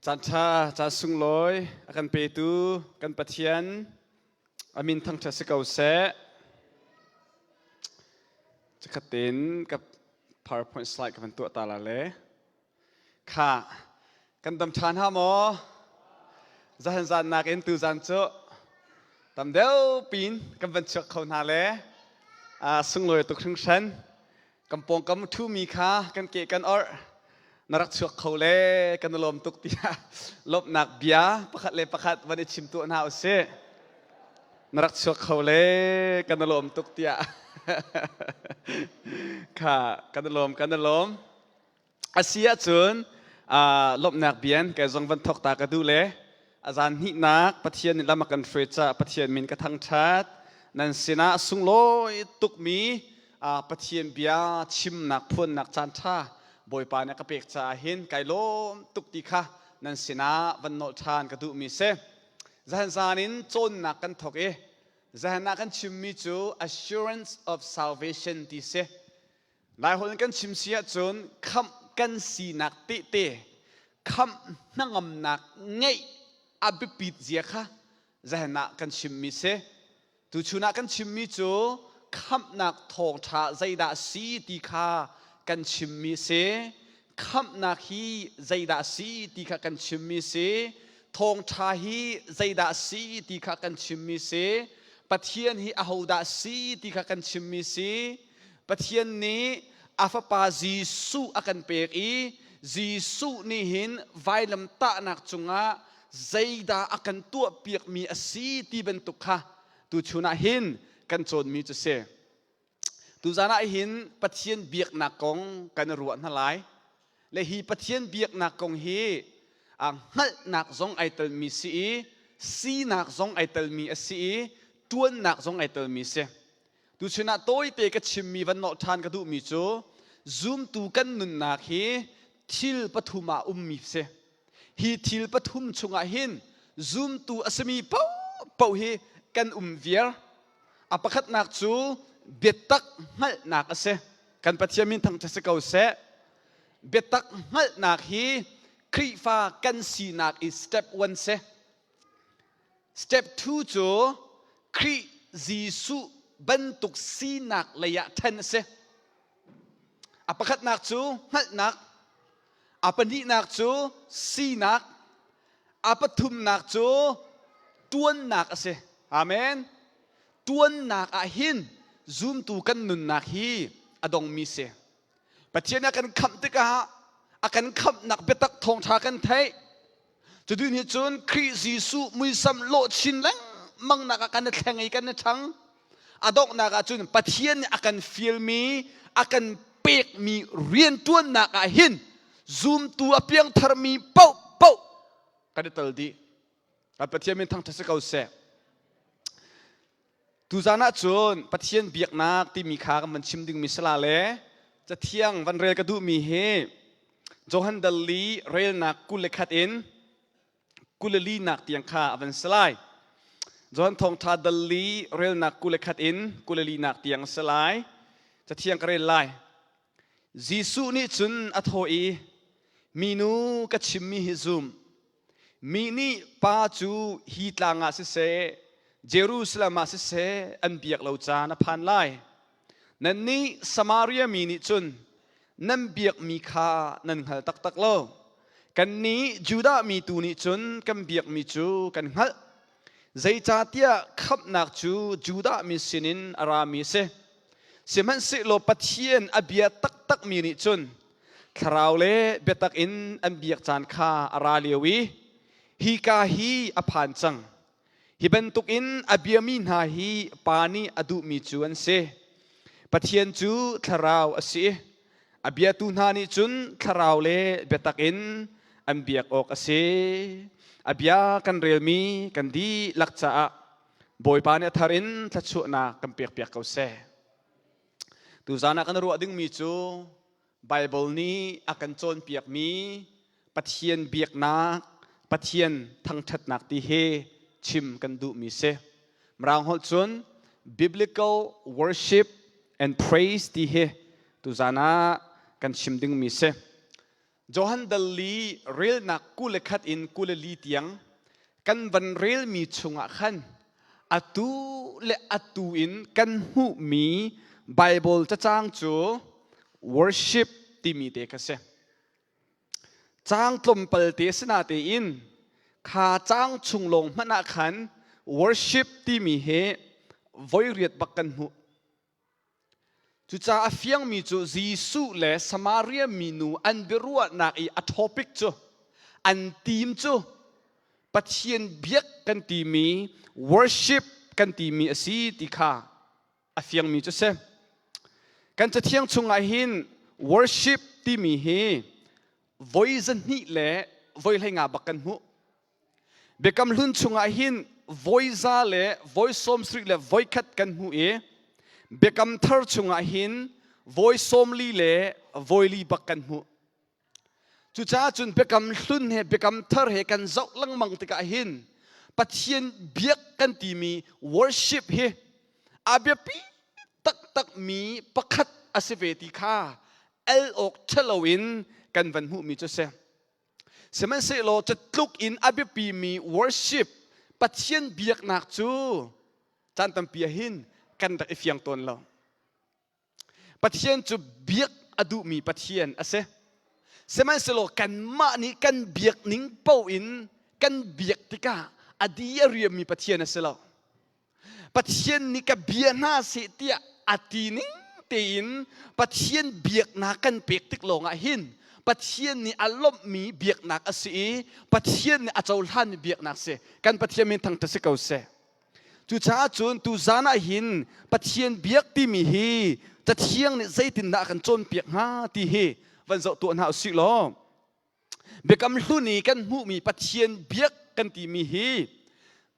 Caanṭha, caan sunglawi a kan petu kan Pathian a min thangṭhat si ko seh. Cikhat tein ka PowerPoint slide ka van tuah ta la le. Kha, kan dam ṭhan ha maw? Zahan zan nakin tu zan cu tam deuh pin kan van chuak kho hna le sunglawi tuk hringhran. Kan pawngkam ṭhumi kha kan ke kan orh na rak chuak kho le kan i lawm tuk tiah lawmhnak bia pakhat le pakhat van i chim tuah hna usih. Na rak chuak kho le kan i lawm tuk tiah kha kan i lawm kan i lawm. A si ahcun lawmhnak bian kei zong van thawk ta ka duh le a zan hnihnak Pathian nih lam a kan hruai caah Pathian min ka thangṭhat. Nan sinah sunglawi tukmi Pathian bia chimnak phuannak caan ṭha Bawipa nih a ka pek caah hin kai lawm tuk ti kha nan sinah van nolh ṭhan ka duhmi si. Zahan zan in cawnnak kan thawk i zahan ah kan chimmi cu assurance of salvation ti si. Laiholh in kan chim si ahcun khamh kan sinak tehte, khamh hnangamnak ngeih a biapit zia kha zahen ah kan chimmi si. Tuchun ah kan chimmi cu khamhnak thawngṭha zeidah si ti kha kan chimmi si. Khamhnak hi zeidah si ti kha kan chimmi si. Thawngṭha hi zeidah si ti kha kan chimmi si. Pathian hi ahodah si ti kha kan chimmi si. Pathian nih a fapa Jesuh a kan pek i Jesuh nih hin vailamtahnak cungah zeidah a kan tuahpiakmi a si ti bantuk kha tuchun ah hin kan cawnmi cu si. Tuzan ah hin Pathian biaknak kong kan i ruah hna lai. Le hi Pathian biaknak kong hi hngalhnak zong ai telmi si i sinak zong ai telmi a si i ṭuannak zong ai telmi si. Tuchun ah tawite ka chimmi van nolh ṭhan ka duhmi cu zumtu kan nunnak hi thil pathum ah ummi si. Hi thil pathum chungah hin zumtu a simi paohpaoh hi kan um viar. A pakhatnak cu biatak hngalhnak a si. Kan Pathian min thangṭhat si ko seh. Biatak hngalhnak hi Khrihfa kan sinak i step one si. Step 2 cu Khrih Jesuh bantuk sinak lei ah ṭhen a si. A pakhatnak cu hngalhnak, a pahnihnak cu sinak, a pathumnak cu ṭuannak a si. Amen. Ṭuannak ah hin zumtu kan nunnak hi a dongmi si. Pathian a kan khamh tikah a kan khamhnak biatak thawngṭha kan theih. Cuti nih cun Khrih Jesuh muisam lawh chin lengmang nak ah kan i thleng i kan i ṭhang. A donghnak ah cun Pathian nih a kan fialmi, a kan pekmi rianṭuannak ah hin zumtu a piangtharmi paohpaoh kan i tel dih. Kan Pathian min thangṭhat si ko seh. Tuzan ah cun Pathian biaknak timi kha kan van chim dingmi sala le Cathiang van rel ka duhmi hi Johan dal li relnak 21 in 24 nak tiang kha a van si lai. Johan thawngṭha dal li relnak 21 in 24 nak tiang a si lai. Cathiang ka rel lai. Jesuh nih cun a thawh i, Minu ka chimmi hi zum. Mi nih Pa cu hi tlang ah siseh, Jerusalem ah siseh an biak lo caan a phan lai. Nannih Samaria mi nih cun nan biakmi kha nan hngal taktak lo. Kannih Judah mi tu nih cun kan biakmi cu kan hngalh. Zeicahtiah khamhnak cu Judah mi sinin a rami a si. Sihmanhsehlaw Pathian a bia taktakmi nih cun thlarau le biatak in an biak caan kha a ra lio i hika hi a phan cang. Hi bantukin a biami hna hi Pa nih a duhmi cu an si. Pathian cu thlarau a si i a biatu hna nih cun thlarau le biatak in an biak awk a si. A bia kan relmi kan dihlak caah Bawipa nih a thar in thluachuahnak kan pekpiak ko seh. Tuzan ah kan ruah dingmi cu Baibal nih a kan cawnpiakmi Pathian biaknak, Pathian thangṭhatnak ti hi chim kan duhmi si. Mirang holh cun biblical worship and praise ti hi tuzan ah kan chim dingmi si. Johan dal li relnak 21 in 24 tiang kan van relmi chungah khan atu le atu in kan hmuhmi Bible cacang cu worship timi te kha si. Caang tlawmpal te si natein kha caang chung lawng hmanh ah khan worship timi hi voi riat bak kan hmuh. Cucaah a fiangmi cu Jesuh le Samaria minu an biaruahnak i a topic cu an team cu Pathian biak kan timi worship kan timi a si ti kha a fiangmi cu si. Kan cathiang chungah hin worship timi hi voi 200 le voi 15 bak kan hmuh. Biakam Hlun chungah hin voi za le voi 70 le voi khat kan hmuh i Biakam Thar chungah hin voi 40 le voi li bak kan hmuh. Cucaah cun Biakam Hlun he Biakam Thar he kan zoh lengmang tikah hin Pathian biak kan timi worship hi a biapi taktakmi pakhat a si ve ti kha el awk ṭhalo in kan van hmuhmi cu a si. Sihmanhsehlaw catluk in a biapimi worship Pathian biaknak cu caan tampi ah hin kan rak i fiang tawn lo. Pathian cu biak a duhmi Pathian a si. Sihmanhsehlaw kanmah nih kan biak ning paoh in kan biak tikah a di a riammi Pathian a si lo. Pathian nih ka bia hna seh tiah a ti ning tein Pathian biaknak kan pek tik lawngah hin Pathian nih a lawmhmi biaknak a si i Pathian nih a cohlanmi biaknak si. Kan Pathian min thangṭhat si ko seh. Cucaah cun tuzan ah hin Pathian biak timi hi Cathiang nih zeitindah a kan cawnpiak hnga ti hi van zoh tuah hna usih law Biakam Hlun i kan hmuhmi Pathian biak kan timi hi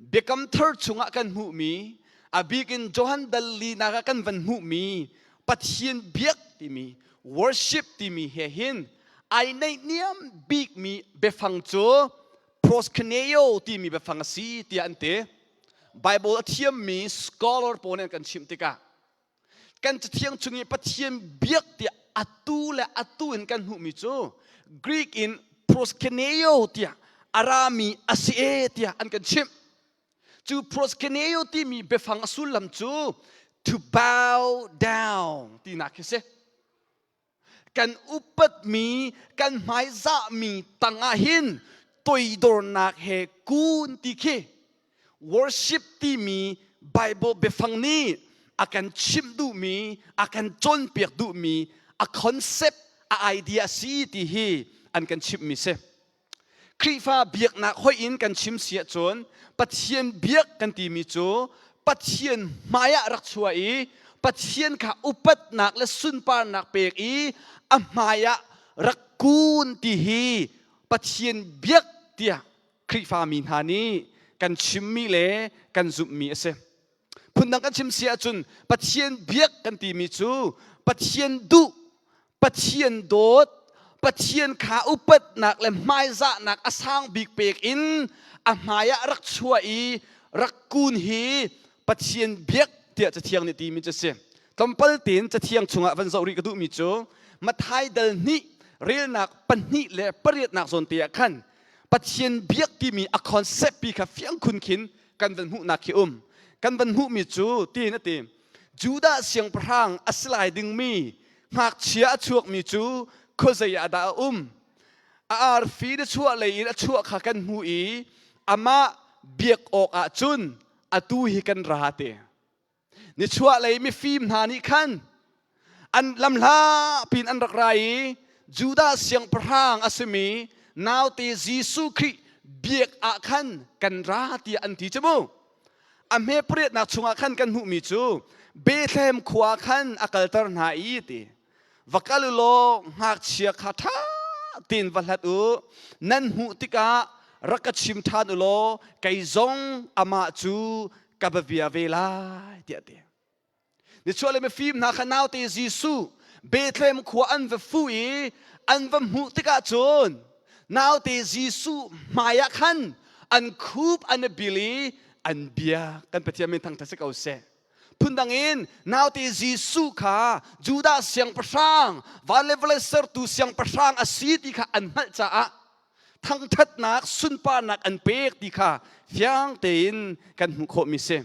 Biakam Thar chungah kan hmuhmi a bik in Johan dal linak ah kan van hmuhmi Pathian biak timi worship timi he hin ai naihniam bikmi biafang cu proskuneo timi biafang a si tiah an ti. Bible a thiammi scholar pawl nih an kan chimh tikah Kan Cathiang chung i Pathian biak tiah atu le atu in kan hmuhmi cu Greek in proskuneo tiah a rami a si e tiah an kan chimh. Cu proskuneo timi biafang a sullam cu to bow down tinak khi si. Kan upatmi, kan hmaizahmi tangah hin toidornak he kun ti khi worship timi Bible biafang nih a kan chimh duhmi, a kan cawnpiak duhmi, a concept, a idea a si ti hi an kan chimhmi si. Khrihfa biaknak hoih in kan chim si ahcun Pathian biak kan timi cu Pathian hmaiah rak chuah i Pathian kha upatnak le sunparnak pek i a hmaiah rak kun ti hi Pathian biak tiah Khrihfa mi hna nih kan chimmi le kan zumhmi a si. Phundang kan chim si ahcun Pathian biak kan timi cu Pathian duh, Pathian dawt, Pathian kha upatnak le hmaizahnak a sang bik pek in a hmaiah rak chuah i rak kun hi Pathian biak tiah Cathiang nih timi cu a si. Tlawmpal tein Cathiang chungah van zoh rih ka duhmi cu Matthai dal hnih relnak pahnih le pariatnak zawn te ah khan Pathian biak timi a concept pi kha fiang khun khin kan van hmuhnak khi um. Kan van hmuhmi cu tiin a ti. Judah siangpahrang a si lai dingmi ngakchia a chuakmi cu khuazei ah dah a um? A arfi na chuah lei in a chuah kha kan hmu i amah biak awk ah cun atu hi kan ra te. Nichuahlei mifim hna nih khan an lamhla pin an rak ra i Judah siangpahrang a simi naute Jesuh Khrih biak ah khan kan ra tiah an ti cu mu. A hme pariatnak chungah khan kan hmuhmi cu Bethlehem khua khan a kalter hna i ti. Va kal u law ngakchia kha ṭha tein va hlat u. Nan hmuh tikah rak ka chim ṭhan u law kei zong amah cu ka va bia ve lai tiah a ti. Nichuah le mifim hna kha naute Jesuh Bethlehem khua an va fuh i an va hmuh tikah cun naute Jesuh hmaiah khan an khup an i bil i an bia kan Pathian min thangṭhat si ko seh. Phundang in naute Jesuh kha Judah siangpahrang, van le vawlei sertu siangpahrang a si ti kha an hngalh caah thangṭhatnak, sunparnak an pek ti kha fiang tein kan hmuh khawhmi si.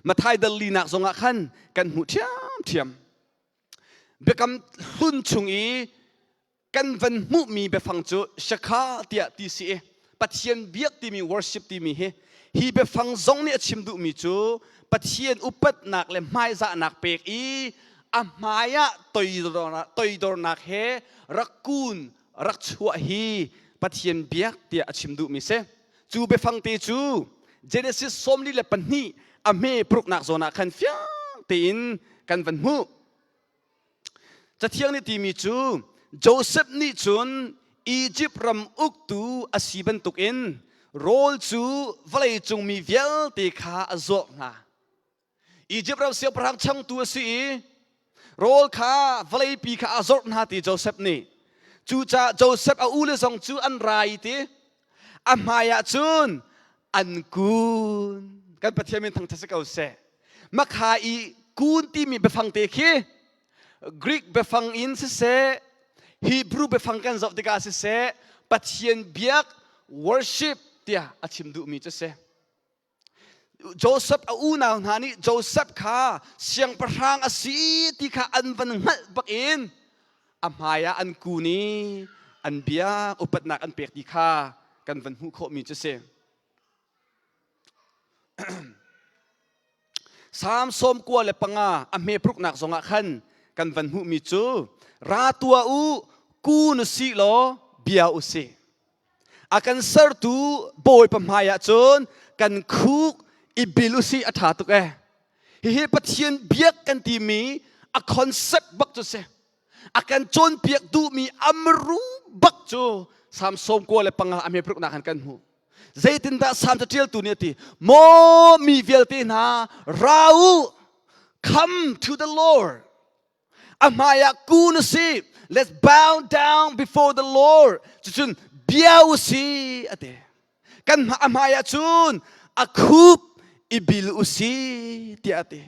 Mathai dal linak zongah khan kan hmuh ṭhiamṭhiam. Biakam hlun chung i kan van hmuhmi biafang cu shakha tiah ti si i Pathian biak timi worship timi hi hi biafang zong nih a chim duhmi cu Pathian upatnak le hmaizahnak pek i a hmai ah toidornak he rak kun rak chuah hi Pathian biak tiah a chim duhmi si. Cu biafang te cu Genesis 42 a hme paruknak zawn ah khan fiang tein kan van hmuh. Cathiang nih timi cu Josef nih cun Izipt ram uktu a si bantukin rawl cu vawleicung mi vialte kha a zuarh hna. Izipt ram siangpahrang changtu a si i rawl kha vawleipi kha a zorh hna ti Josef nih. Cucaah Josef a ule zong cu an ra i ti a hmai ah cun an kun. Kan Pathian min thangṭhat si ko seh. Makha i kun timi biafang te khi Greek biafang in siseh Hebrew biafang kan zoh tikah siseh Pathian biak worship tiah a chim duhmi cu si. Joseph a unau hna nih Joseph kha siangpahrang a si ti kha an van hngalh bak in a hmai ah an kun i an biak upatnak an pek ti kha kan van hmuh khawhmi cu si. Salm 95 a hme pruknak zongah khan kan van hmuhmi cu ra tuah u kun u sih law bia u sih. A kan sertu Bawipa hmai ah cun kan khuk i bil u sih a ṭha tuk ee. Hihi Pathian biak kan timi a concept bak cu si. A kan cawnpiak duhmi amru bak cu Salm 95 a hme pruknak khan kan hmuh. Zeitindah Salm caṭialtu nih a ti? Maw mi vialte hna, ra u, come to the Lord. A hmaiah kun u si. Let's bow down before the Lord. Cucun bia u si a ti. Kan a hmaiah cun a khup i bil u si tiah a ti.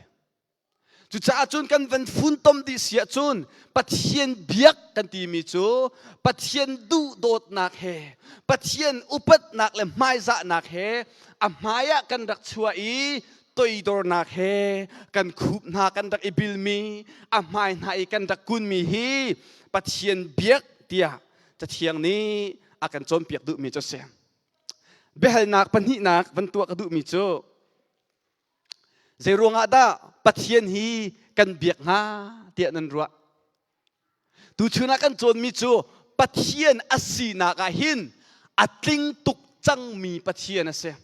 Cucaah cun kan van funtom dih si ahcun Pathian biak kan timi cu Pathian duhdawtnak he Pathian upatnak le hmaizahnak he a hmai ah kan rak chuah i toidornak he kan khup hna kan rak i bilmi a hmai hna i kan rak kunmi hi Pathian biak tiah Cathiang nih a kan cawnpiak duhmi cu a si. Biahalnak pahnihnak van tuah ka duhmi cu Zeiruangah dah Pathian hi kan biak hnga tiah nan ruah? Tuchun ah kan cawnmi cu Pathian a sinak ah hin a tling tuk cangmi Pathian a si.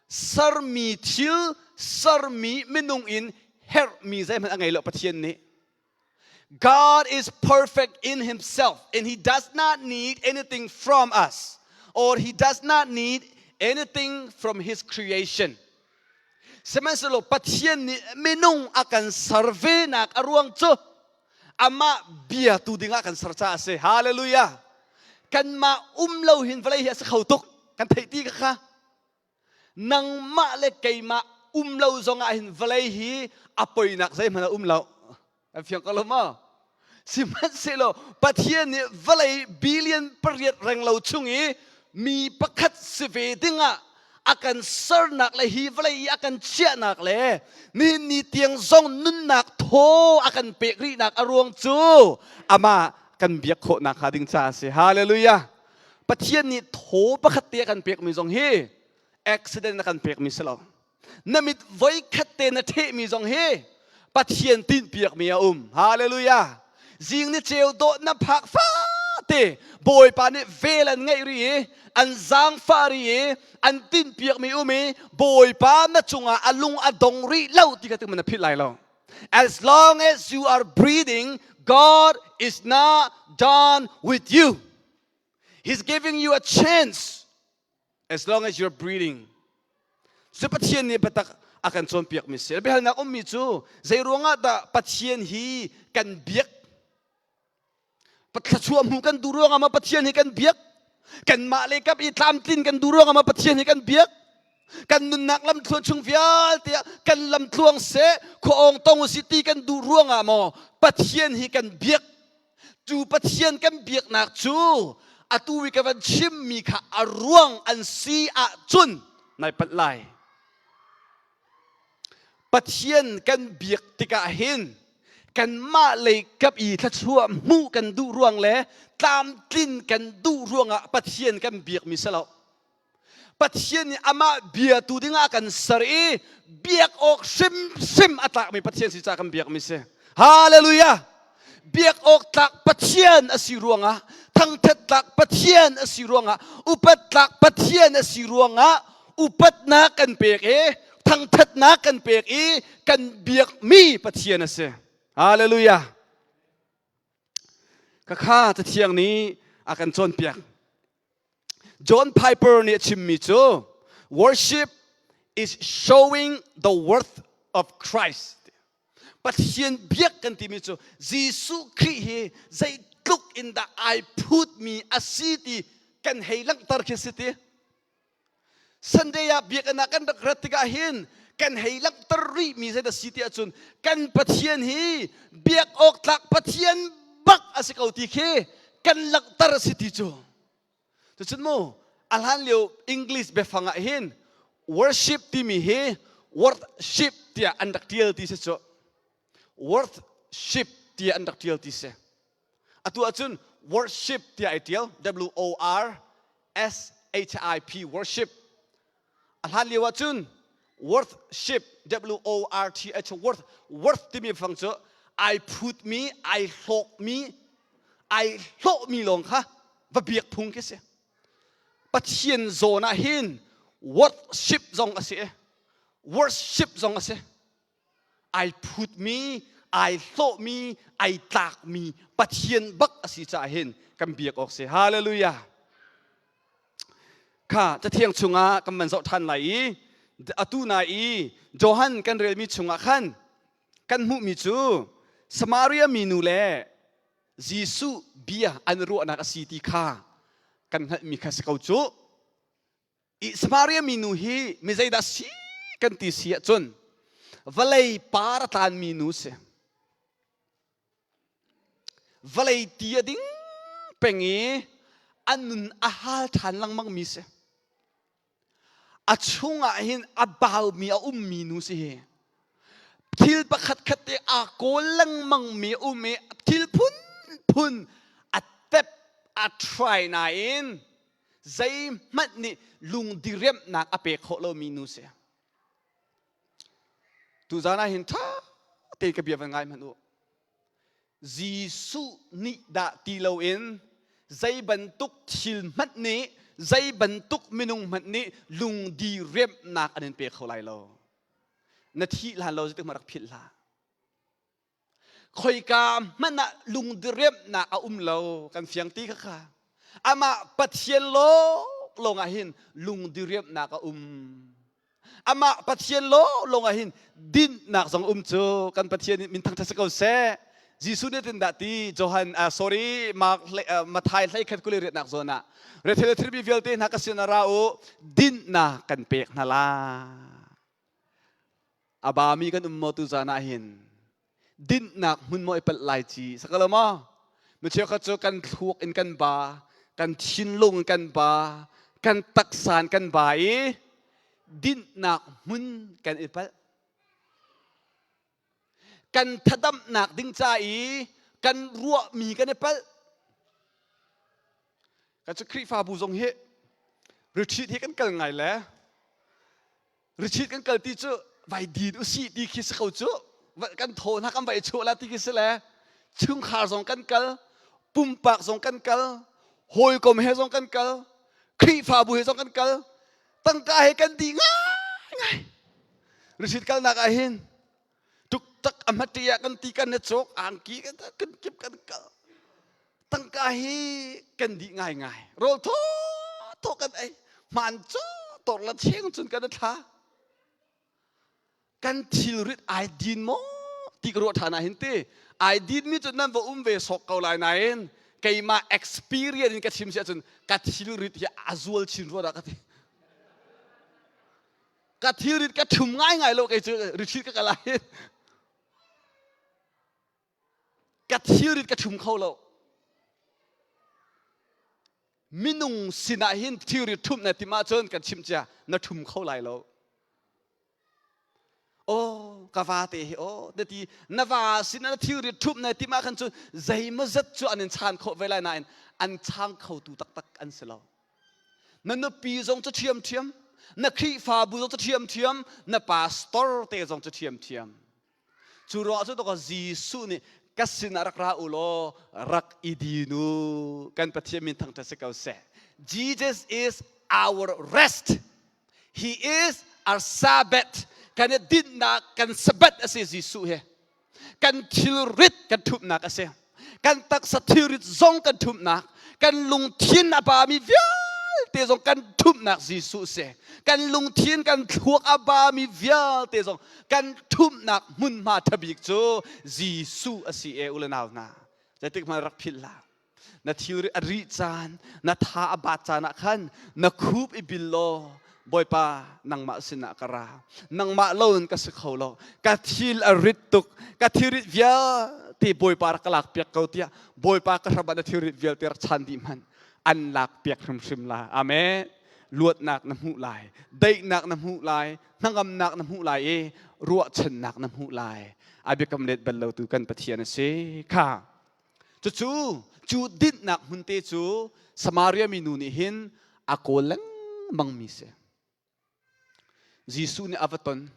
Sermi thil, sermi minung in herhmi zeihmanh a ngei lo Pathian nih. God is perfect in himself and he does not need anything from us or he does not need anything from his creation. Sihmanhsehlaw Pathian nih minung a kan ser venak a ruang cu amah bia tu dingah kan ser caah a si. Hallelujah. Kanmah um lo hin vawlei hi a si kho tuk. Kan theih ti ka kha. Nangmah le keimah um lo zongah hin vawlei hi a poinak zeihmanh a um lo. Kan fiang ko lo maw? Sihmanhsehlaw Pathian nih vawlei billion pariat reng lo chung i mi pakhat si ve dingah a kan sernak le hi vawlei i a kan chiahnak le nihin ni tiang zong nunnak thaw a kan pek rihnak a ruang cu amah kan biak khawhnak hnga ding caah a si. Hallelujah! Pathian nih thaw pakhat te a kan pekmi zong hi accident a kan pekmi si lo. Na mit voi khat te na ṭhehmi zong hi Pathian tinhpiakmi a um. Hallelujah. Zing ni ceu dawh na phak fate Bawipa nih vel an ngeih rih i an zaangfah rih i an tinhpiakmi um i Bawipa na cungah a lung a dong rih lo ti kha tu na philh lai lo. As long as you are breathing, God is not done with you. He's giving you a chance as long as you're breathing. Cu Pathian nih biatak a kan cawnpiakmi si. Biahalnak ummi cu zei ruangah dah Pathian hi kan biak? Thluachuah hmu kan duh ruangah ma Pathian hi kan biak? Kanmah le kap i tlamtlin kan duh ruangah ma Pathian hi kan biak? Kan nunnak lamthluan chung vialte ah kan lamtluang seh, khua awng tong usih ti kan duh ruangah maw Pathian hi kan biak. Cu Pathian kan biaknak cu atu i ka van chimmi kha a ruang an si ahcun nai palh lai. Pathian kan biak tikah hin kanmah lei kap i thluachuah hmuh kan duh ruang le tlamtlin kan duh ruangah Pathian kan biakmi si lo. Pathian nih amah biatu dingah a kan ser i biak awk hrimhrim a tlakmi Pathian si caah kan biakmi si. Hallelujah! Biak awk tlak Pathian a si ruangah, thangthat tlak Pathian a si ruangah, upat tlak Pathian a si ruangah upatnak kan pek i thangthatnak kan pek i kan biakmi Pathian a si. Hallelujah. Khakha Cathiang nih a kan cawnpiak. John Piper nih a chimmi cu worship is showing the worth of Christ. Pathian biak kan timi cu Jesuh Khrih hi zeitluk in dah ai phutmi a si ti kan hei langhter khi si ti. Sunday ah biakinn ah kan rak rat tikah hin kan hei langhter rihmi zei dah si ti ahcun kan Pathian hi biak awk tlak Pathian bak a si ko ti khi kan langhter a si ti cu. Cucun mu a hlan lio English biafang ah hin worship timi hi worthship tiah an rak tial ti si cu. Worthship tiah an rak tial ti si. Atu ahcun worship tiah ai tial W O R S H I P worship. A hlan lio ahcun worthship W O R T H worth worth timi fang cu ai phutmi ai hlawkmi ai hlawhmi lawng kha va biak phung khi si. Pathian zawn ah hin worthship zong a si i worship zong a si. Ai phutmi, ai hlawhmi, ai tlakmi Pathian bak a si caah hin kan biak awk si. Hallelujah. Kha Cathiang chungah kan van zoh ṭhan lai i atu na i Johan kan relmi chungah khan kan hmuhmi cu Samaria minu le Jesuh bia an ruahnak a si ti kha kan hngalhmi kha si ko cu. I Samaria minu hi mi zeidah si kan ti si ahcun vawlei par a tlanmi nu si. Vawlei ti a ding peng i a nun a hal ṭhan lengmangmi si. A chungah hin a baumi a ummi nu si hi. Thil pakhat khat te aa kawl lengmangmi a um i thil phunphun a tep a try nain zeihmanh nih lungdiriamhnak a pe khawh lomi nu si. Tuzaan ah hin ṭha tein ka bia van ngai hmanh u. Jesuh nih dah ti loin zei bantuk thil hmanh nih zei bantuk minung hmanh nih lungdiriamhnak an in pe kho lai lo. Na thih hlan lo zeitik hmanh rak philh hlah. Khoika hmanh ah lungdiriamhnak a um lo kan fiang ti kha kha. Amah Pathian lawng ah hin lungdiriamhnak a um. Amah Pathian lawng ah hin dinhnak zong um cu kan Pathian nih min thangṭhat si ko seh. Jesuh nih tin dah ti Johan sorry Mark Matthai hlei khat kuli riatnak zawn ah rethei le thilmi vialte hna ka sin ah ra u dinhnak kan pek hna la. A bami kan um maw tuzaan ah hin dinhnak hmun maw i palh lai ci sakalo maw mi cheukhat cu kan thluak in kan ba kan thinlung in kan ba kan taksa in kan ba i dinhnak hmun kan i palh kan thadamnak ding ca i kan ruahmi kan i palh kan cu Khrihfabu zong hi retreat hi kan kal ngai le Retreat kan kal ti cu vai din usih ti khi si ko cu. Kan thaw hna kan vai chuah la ti khi si le chungkhar zong kan kal, pumpak zong kan kal, hawikom he zong kan kal, Khrihfabu he zong kan kal, tangka he kan di ngai ngai. Retreat kalnak ah hin tuktak a hmati ah kan ti kan na cawk angki kan kan kip kan kal. Tangka hi kan dih ngai ngai. Rawl thaw thaw kan ei. Hmaan cu tor la cheng cun kan thla. Kan thilrit ai din maw ti ka ruah ṭhan ah hin ti. Ai din mi cu nan va um ve sawk ko lai nain keimah experience in ka chim si ahcun ka thilrit hi a zual chin rua dah ka ti. Ka thilrit ka ṭhum ngaingai lo kei cu retreat ka kal ah hin. Ka thilrit ka ṭhum kho lo. Minung sinah hin thilrit ṭhumh na timh ahcun kan chimh cia na ṭhum kho lai lo. Aw ka va te hi aw na ti na va sin na thilrit ṭhumh na timh ah khan cun zeimawzat cu an in chaan khawh ve lai nain an chang khotu taktak an si lo. Na nupi zong cu ṭhiamṭhiam, na Khrihfabu zong cu ṭhiamṭhiam, na pastor te zong cu ṭhiamṭhiam. Cu ruangah cu tawka Jesuh nih ka sinah rak ra u law rak i din u. Kan Pathian min thangṭhat si ko seh. Jesus is our rest. He is our Sabbath. Kan i dinhnak, kan Sabbath a si Jesuh hi. Kan thilrit kan ṭhumhnak a si. Kan taksa thilrit zong kan ṭhumhnak, kan lungthin a bami vialte zong kan ṭhumhnak Jesuh si. Kan lungthin, kan thluak a bami vialte zong kan ṭhumhnak hmunhma ṭhabik cu Jesuh a si e u le nau hna. Zeitik hmanh rak philh hlah. Na thilri a rih caan, na tha a bat caan ah khan na khup i bil law Bawipa nangmah sinah ka ra. Nangmah loin ka si kho lo. Ka thil a rit tuk. Ka thilrit vialte Bawipa rak ka lak piak ko tiah Bawipa ka hram ah na thilrit vialte rak chan dih hmanh an lak piak hrimhrim la. Amen. Luatnak na hmuh lai, daihnak na hmuh lai, hnangamnak na hmuh lai i ruahchannak na hmuh lai. A biakam let bal lotu kan Pathian a si. Kha Cucu cu dinhnak hmun te cu Samaria minu nih hin a kawl lengmang mi si. Jesuh nih a va ton.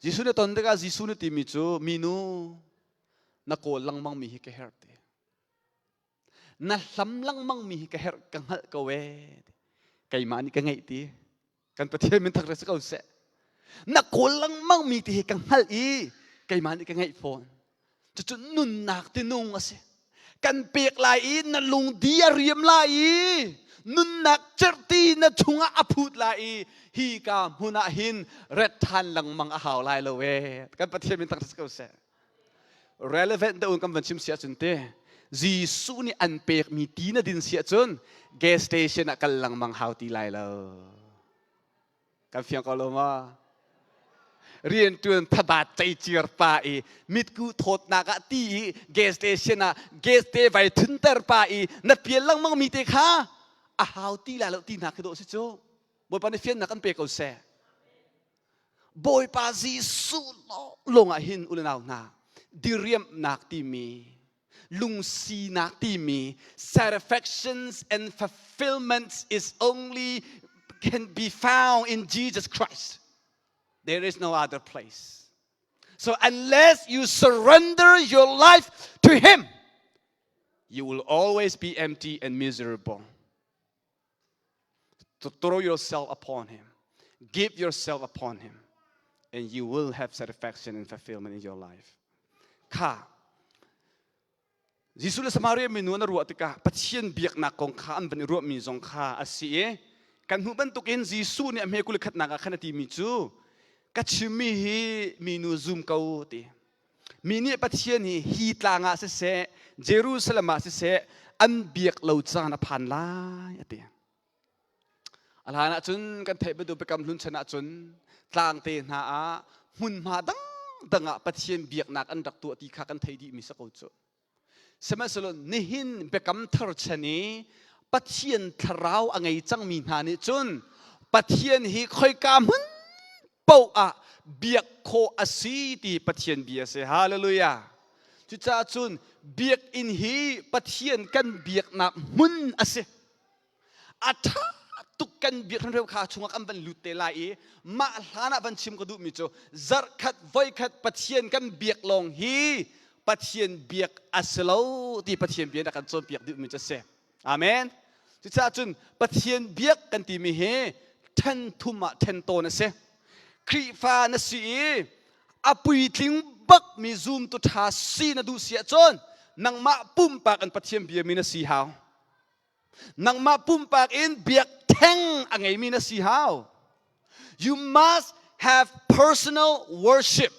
Jesuh nih ton tikah Jesuh nih timi cu minu na kawl lengmang mi hi ka herh ti. Na hlam lengmang mi hi ka herh ka hngalh ko ee. Keimah nih ka ngeih ti. Kan Pathian min thangṭhat si ko seh. Na kawl lengmang mi ti hi ka hngalh i keimah nih ka ngeih fawn. Cucu nunnak tinung a si. Kan pek lai i na lungdi a riam lai i nunnak cerhti na chungah a phut lai i hi ka hmun ah hin ret ṭhan lengmang a hau lai lo ee. Kan Pathian min thangṭhat si ko seh. Relevant deuh in kan van chim si ahcun te Jesuh nih an pekmi ti na din si ahcun gas station ah kal lengmang hau ti lai lo. Kan fiang ko lo ma? Riantuan thabat ceicir pa i mitku thawtnak ah ti i gas station ah gas te vai thunter pa i na pial lengmang mi te kha a hau ti lai lo ti hna khi dawh si cu. Bawipa nih fiannak kan pe ko seh. Bawipa Jesuh lawng ah hin u le nau hna diriamhnak timi lungsinak timi satisfactions and fulfillments is only can be found in Jesus Christ. There is no other place. So unless you surrender your life to Him, you will always be empty and miserable. To throw yourself upon Him, give yourself upon Him, and you will have satisfaction and fulfillment in your life. Kha Jesuh le Samaria minu an ruah tikah Pathian biaknak kong kha an van i ruahmi zong kha a si i kan hmuh bantukin Jesuh nih a hme kul khatnak ah khan a timi cu ka chimmi hi minu zum ko ti. Mi nih Pathian hi hi tlang ah siseh, Jerusalem ah siseh an biak lo caan a phan lai a ti. A hlan ahcun kan theih bantuk biakam hlun chan ahcun tlangte hna ah hmunhma dangdang ah Pathian biaknak an rak tuah ti kha kan theih dihmi si ko cu. Sihmanhsehlaw nihin biakam thar chan i Pathian thlarau a ngei cangmi hna nih cun Pathian hi khoika hmun paoh ah biak khawh a si ti Pathian bia a si. Hallelujah. Cucaah cun biakinn hi Pathian kan biaknak hmun a si. A ṭha tuk kan biak hrimhrim kha chungah kan van lut te lai i mah hlan ah van chim ka duhmi cu zarhkhat voikhat Pathian kan biak lawng hi Pathian biak a si lo ti Pathian bia nih a kan cawnpiak duhmi cu a si. Amen. Cucaah cun Pathian biak kan timi hi ṭhen thum ah ṭhen tawn a si. Khrihfa na si i a puitling bakmi zumtu ṭha si na duh si ahcun nangmah pumpak in Pathian biami na si hau. Nangmah pumpak in biakṭheng a ngeimi na si hau. You must have personal worship.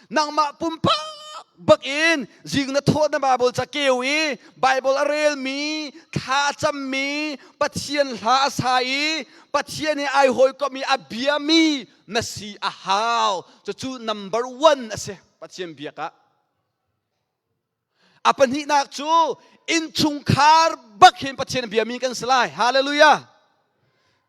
Nangmah pumpak bak in zing na thawh na Bible ca keu i Bible a relmi, thla a cammi, Pathian hla a sa i Pathian he ai hawikom i a biami na si a hau. Cucu number one a si Pathian biak ah. A pahnihnak cu innchungkhar bak hin Pathian biami kan si lai. Hallelujah.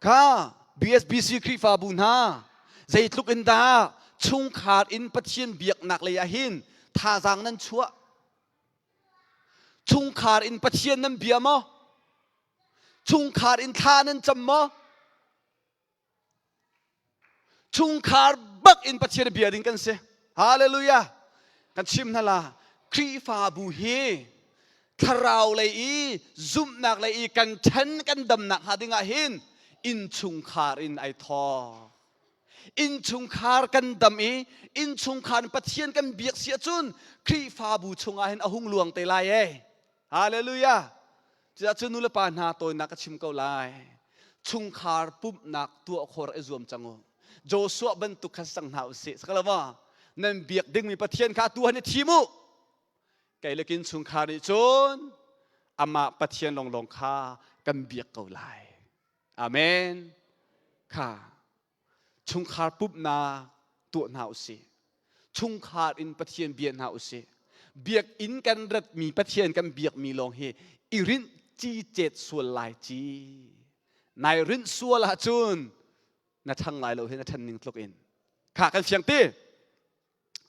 Kha BSBC Khrihfabu hna zeitluk in dah chungkhar in Pathian biaknak lei ah hin thazaang nan chuah? Chungkhar in Pathian nan bia maw? Chungkhar in thla nan cam maw? Chungkhar bak in Pathian bia ding kan si. Hallelujah. Kan chim hna la Khrihfabu hi thlarau lei i zumhnak lei i kan ṭhan kan damnak hnga ding ah hin innchungkhar in ai thawk. Innchungkhar kan dam i innchungkhar in Pathian kan biak si ahcun Khrihfabu chungah hin a hung luang te lai ee. Hallelujah. Cucaah nu le pa hna tawinak ka chim ko lai. Chungkhar pumhnak tuah khor i zuam cang u. Joshua bantuk kha sang hna usih. Sakalawa nan biak dingmi Pathian kha tu han i thim u. Kei le kin chungkhar nih cun amah Pathian longlong kha kan biak ko lai. Amen. Kha chungkhar pumhnak tuah hna usih. Chungkhar in Pathian bia hna usih. Biakinn kan ratmi Pathian kan biakmi lawng hi i rinh ci cet sual lai ci. Nai rinh sual ahcun na ṭhang lai lo hi na ṭhan ning tluk in. Kha kan fiang ti.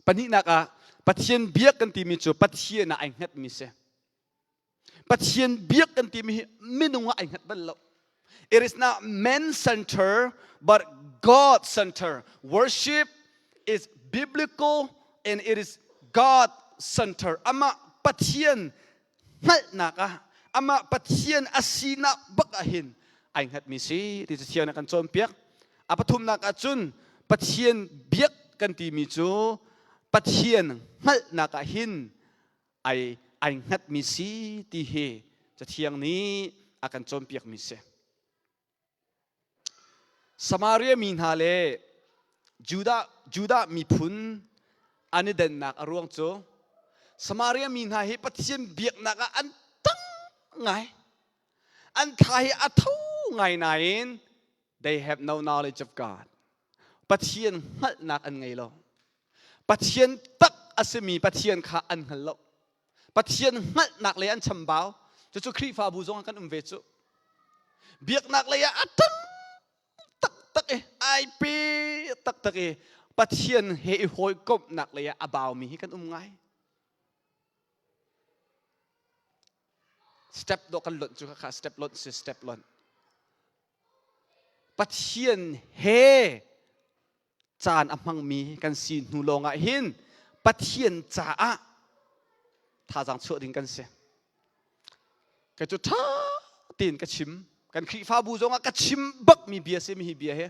Pahnihnak ah Pathian biak kan timi cu Pathian ah ai hngatmi si. Pathian biak kan timi hi minung ah ai hngat bal lo. It is not man center but God center. Worship is biblical and it is God center. Amah Pathian hngalhnak ah amah Pathian a sinak bak ah hin ai hngatmi si ti cu thiang kan cawnpiak. A pathumnak ah cun Pathian biak kan timi cu Pathian hngalhnak ah hin ai ai hngatmi si ti hi Cathiang nih a kan cawnpiakmi si. Samaria mi hna le Judah, Judah miphun an i dennak a ruang cu Samaria mi hna hi Pathian biaknak ah an tang ngai. An thla hi a tho ngai nain they have no knowledge of God. Pathian hngalhnak an ngei lo. Pathian tak a simi Pathian kha an hngal lo. Pathian hngalhnak lei an chambau. Cucu Khrihfabu zong ah kan um ve cu. Biaknak lei ah a ṭang taktak i ai pe taktak i Pathian he i hawikomhnak lei ah a baumi hi kan um ngai. Step dawh kan lonh cu kha step lonh si step lonh. Pathian he caan a hmangmi kan si hnu lawngah hin Pathian caah thazaang chuah ding kan si. Kei cu ṭha tein ka chim. Kan Khrihfabu zongah ka chim bakmi bia si mi hi bia hi.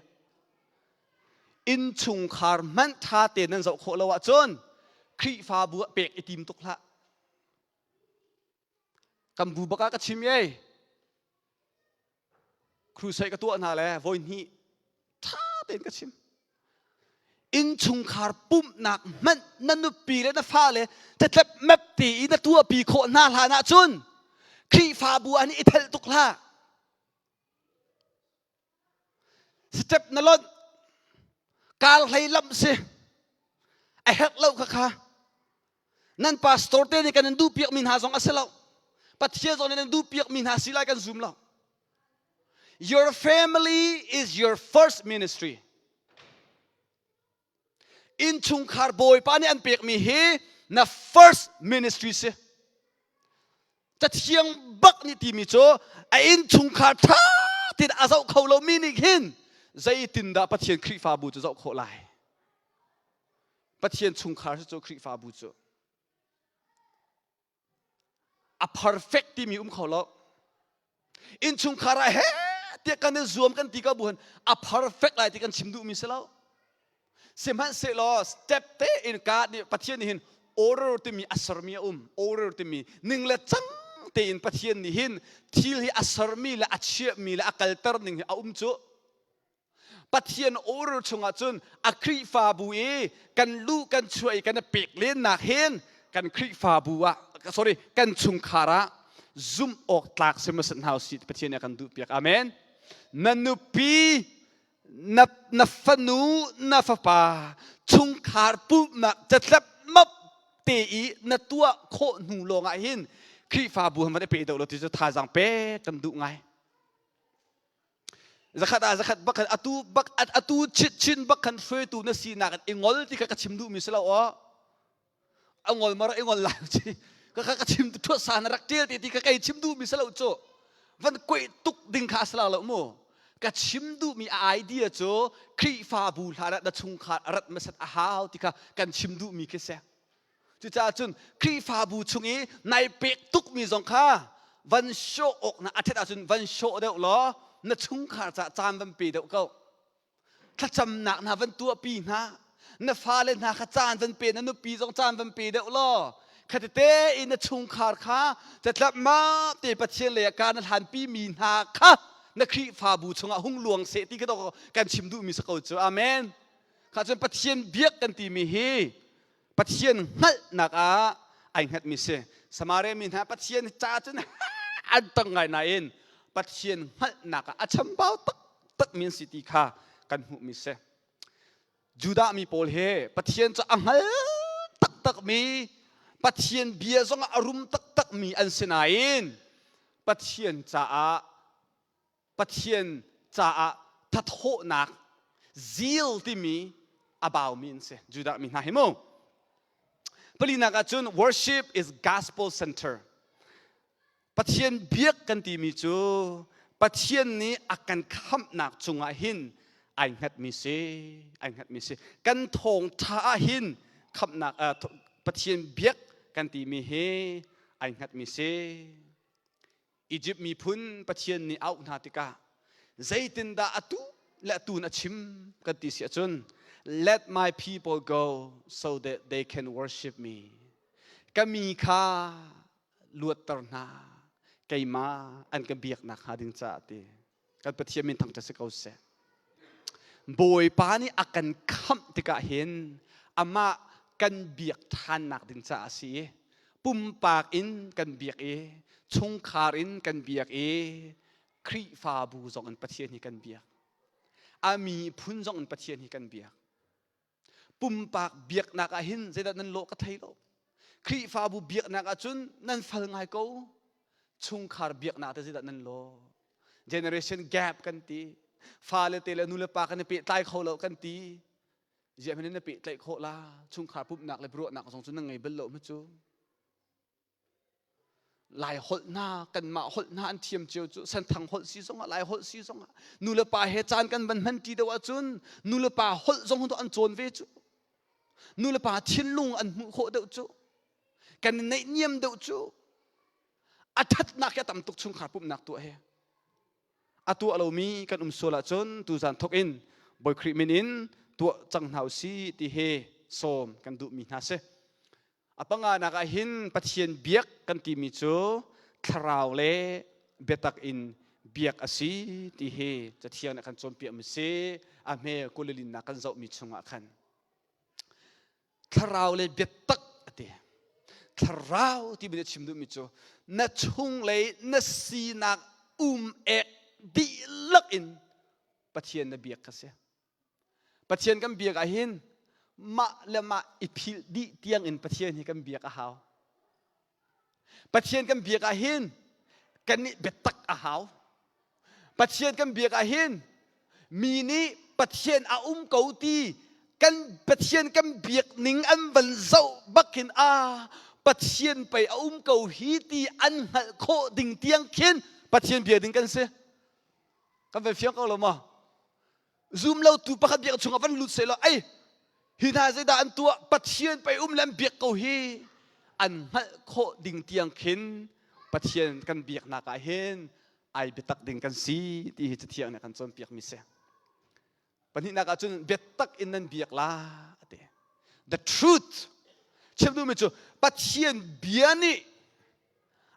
Innchungkhar hmanh ṭha tein nan zoh khawh lo ahcun Khrihfabu ah pek i tim tuk hlah. Kan bu bak ah ka chim ei. Crusade ka tuah hna le voi hnih ṭha tein ka chim. Innchungkhar pumhnak hmanh na nupi le na fale tetlep mep ti i na tuahpi khawh hna hlan ahcun Khrihfabu ah nih i thelh tuk hlah. Step na lonh kar hlei lamh si a herh lo kha kha Nan pastor te nih kan in duhpiakmi hna zong a si lo. Pathian zong nih nan duhpiakmi hna si lai kan zum lo. Your family is your first ministry. Innchungkhar Bawipa nih an pekmi hi na first ministry si. Cathiang bak nih timi cu a innchungkhar ṭha tein a zoh kho lomi nih hin zeitindah Pathian Khrihfabu cu zoh khawh lai? Pathian chungkhar cu Khrihfabu cu a perfect timi um kho lo. Innchungkhar ah he tiah kan i zuam kan ti ko bu hin a perfect lai ti kan chim duhmi si lo. Sihmanhsehlaw step te in God nih Pathian nih hin order timi a sermi a um. Order timi ning le cang tein Pathian nih hin thil hi a sermi le a chiahmi le a kalter ning hi a um cu. Pathian order chungah cun a Khrihfabu i kan luh kan chuah i kan i pek lennak hin kan Khrihfabu ah, sorry, kan chungkhar ah zumh awk tlak si hmasat hna usih Pathian nih a kan duhpiak. Amen. Na nupi, na, na fanu, na fapa chungkhar pumhnak catlap map te i na tuah khawh hnu lawng ah hin Khrihfabu han van i pe deuh lo ti cu thazaang pek kan duh ngai. Zakhat ah zakhat bak khan atu bak atu chit chin bak khan hruaitu na sinak in i ngol ti kha ka chim duhmi si lo aw. A ngol mar i ngol lai chi. Ka ka chim thuat sa na rak ṭial ti ti ka kei chim duhmi si lo cu. Van kuih tuk ding kha a si lo mu. Ka chim duhmi a idea cu Khrihfabu hlan ah na chungkhar a rat hmasat a hau ti kha kan chim duhmi khi si. Cucaah cun Khrihfabu chung i nai pek tukmi zong kha van show awk na a ṭhat ahcun van show deuh law na chungkhar caah caan van pe deuh ko. Thlacamnak hna van tuahpi hna. Na fale hna kha caan van pe, na nupi zong caan van pe deuh law khatete in na chungkhar kha catlap map te Pathian lei ah kar na hlanpi mi hna kha na Khrihfabu chungah hung luang seh ti kha kan chim duhmi si ko cu. Amen. Kha cun Pathian biak kan timi hi Pathian hngalhnak ah ai hngatmi si. Samaria mi hna Pathian ca cun an tong ngai nain Pathian hngalhnak ah a chambau taktakmi an si ti kha kan hmuhmi si. Judah mi pawl he Pathian cu a hngal taktakmi Pathian bia zong ah a rum taktakmi an si nain Pathian caah Pathian caah thathawhnak zeal timi a baumi an si Judah mi hna hi mu. Palinak ahcun worship is gospel center. Pathian biak kan timi cu Pathian nih a kan khamhnak cungah hin ai hngatmi si, ai hngatmi si. Kan thawngṭha ah hin khamhnak Pathian biak kan timi hi ai hngatmi si. Egypt miphun Pathian nih auh hna tikah zeitindah atu le atu in a chim kan ti si ahcun, "Let my people go so that they can worship me." Ka mi kha luatter hna, keimah an ka biaknak hnga ding caah ti. Kan Pathian min thangṭhat si ko seh. Bawipa nih a kan khamh tikah hin amah kan biak ṭhannak ding caah a si i pumpak in kan biak i chungkhar in kan biak i Khrihfabu zong in Pathian hi kan biak. A miphun zong in Pathian hi kan biak. Pumpak biaknak ah hin zeidah nan lawh ka thei lo. Khrihfabu biaknak ahcun nan fal ngai ko. Chungkhar biaknak te zeidah nan lawh. Generation gap kan ti. Fale te le nu le pa kan i pehtlai kho lo kan ti. Ziah hmanh in na pehtlaih khawh la. Chungkhar pumhnak le ruahnak zong cu nan ngei bal lo mu cu. Lai holh hna, kanmah holh hna an thiam cio cu. Senthang holh si zongah, Lai holh si zongah, nu le pa he caan kan van hman ṭi deuh ahcun nu le pa holh zong an cawn ve cu. Nu le pa thinlung an hmuh khawh deuh cu. Kan i naihniam deuh cu. A ṭhatnak hi a tam tuk chungkhar pumhnak tuah hi. A tuah lomi kan um sual ahcun tuzan thawk in Bawi Khrih min in tuah cang hna usih ti hi sawm kan duhmi hna si. A panganak ah hin Pathian biak kan timi cu thlarau le biatak in biak a si ti hi Cathiang nih a kan cawnpiakmi si. A hme kulilinnak kan zohmi chungah khan thlarau le biatak a ti. Thlarau timi nih a chim duhmi cu na chunglei na sinak um ek dihlak in Pathian na biak kha si. Pathian kan biak ah hin mah le mah i philh dih tiang in Pathian hi kan biak a hau. Pathian kan biak ah hin kan nih biatak a hau. Pathian kan biak ah hin mi nih Pathian a um ko ti kan Pathian kan biak ning an van zoh bak hin a Pathian pei a um ko hi ti an hngalh khawh ding tiang khin Pathian bia ding kan si. Kan van fiang ko lo maw? Zum lo tu pakhat biak chungah van lut seh law, ei, hi hna zeidah an tuah? Pathian pei um le an biak ko hi. An hngalh khawh ding tiang khin Pathian kan biaknak ah hin ai biatak ding kan si ti hi Cathiang nih a kan cawnpiakmi si. Pahnihnak ah cun biatak in nan biak la ati. The truth chim duhmi cu Pathian bia nih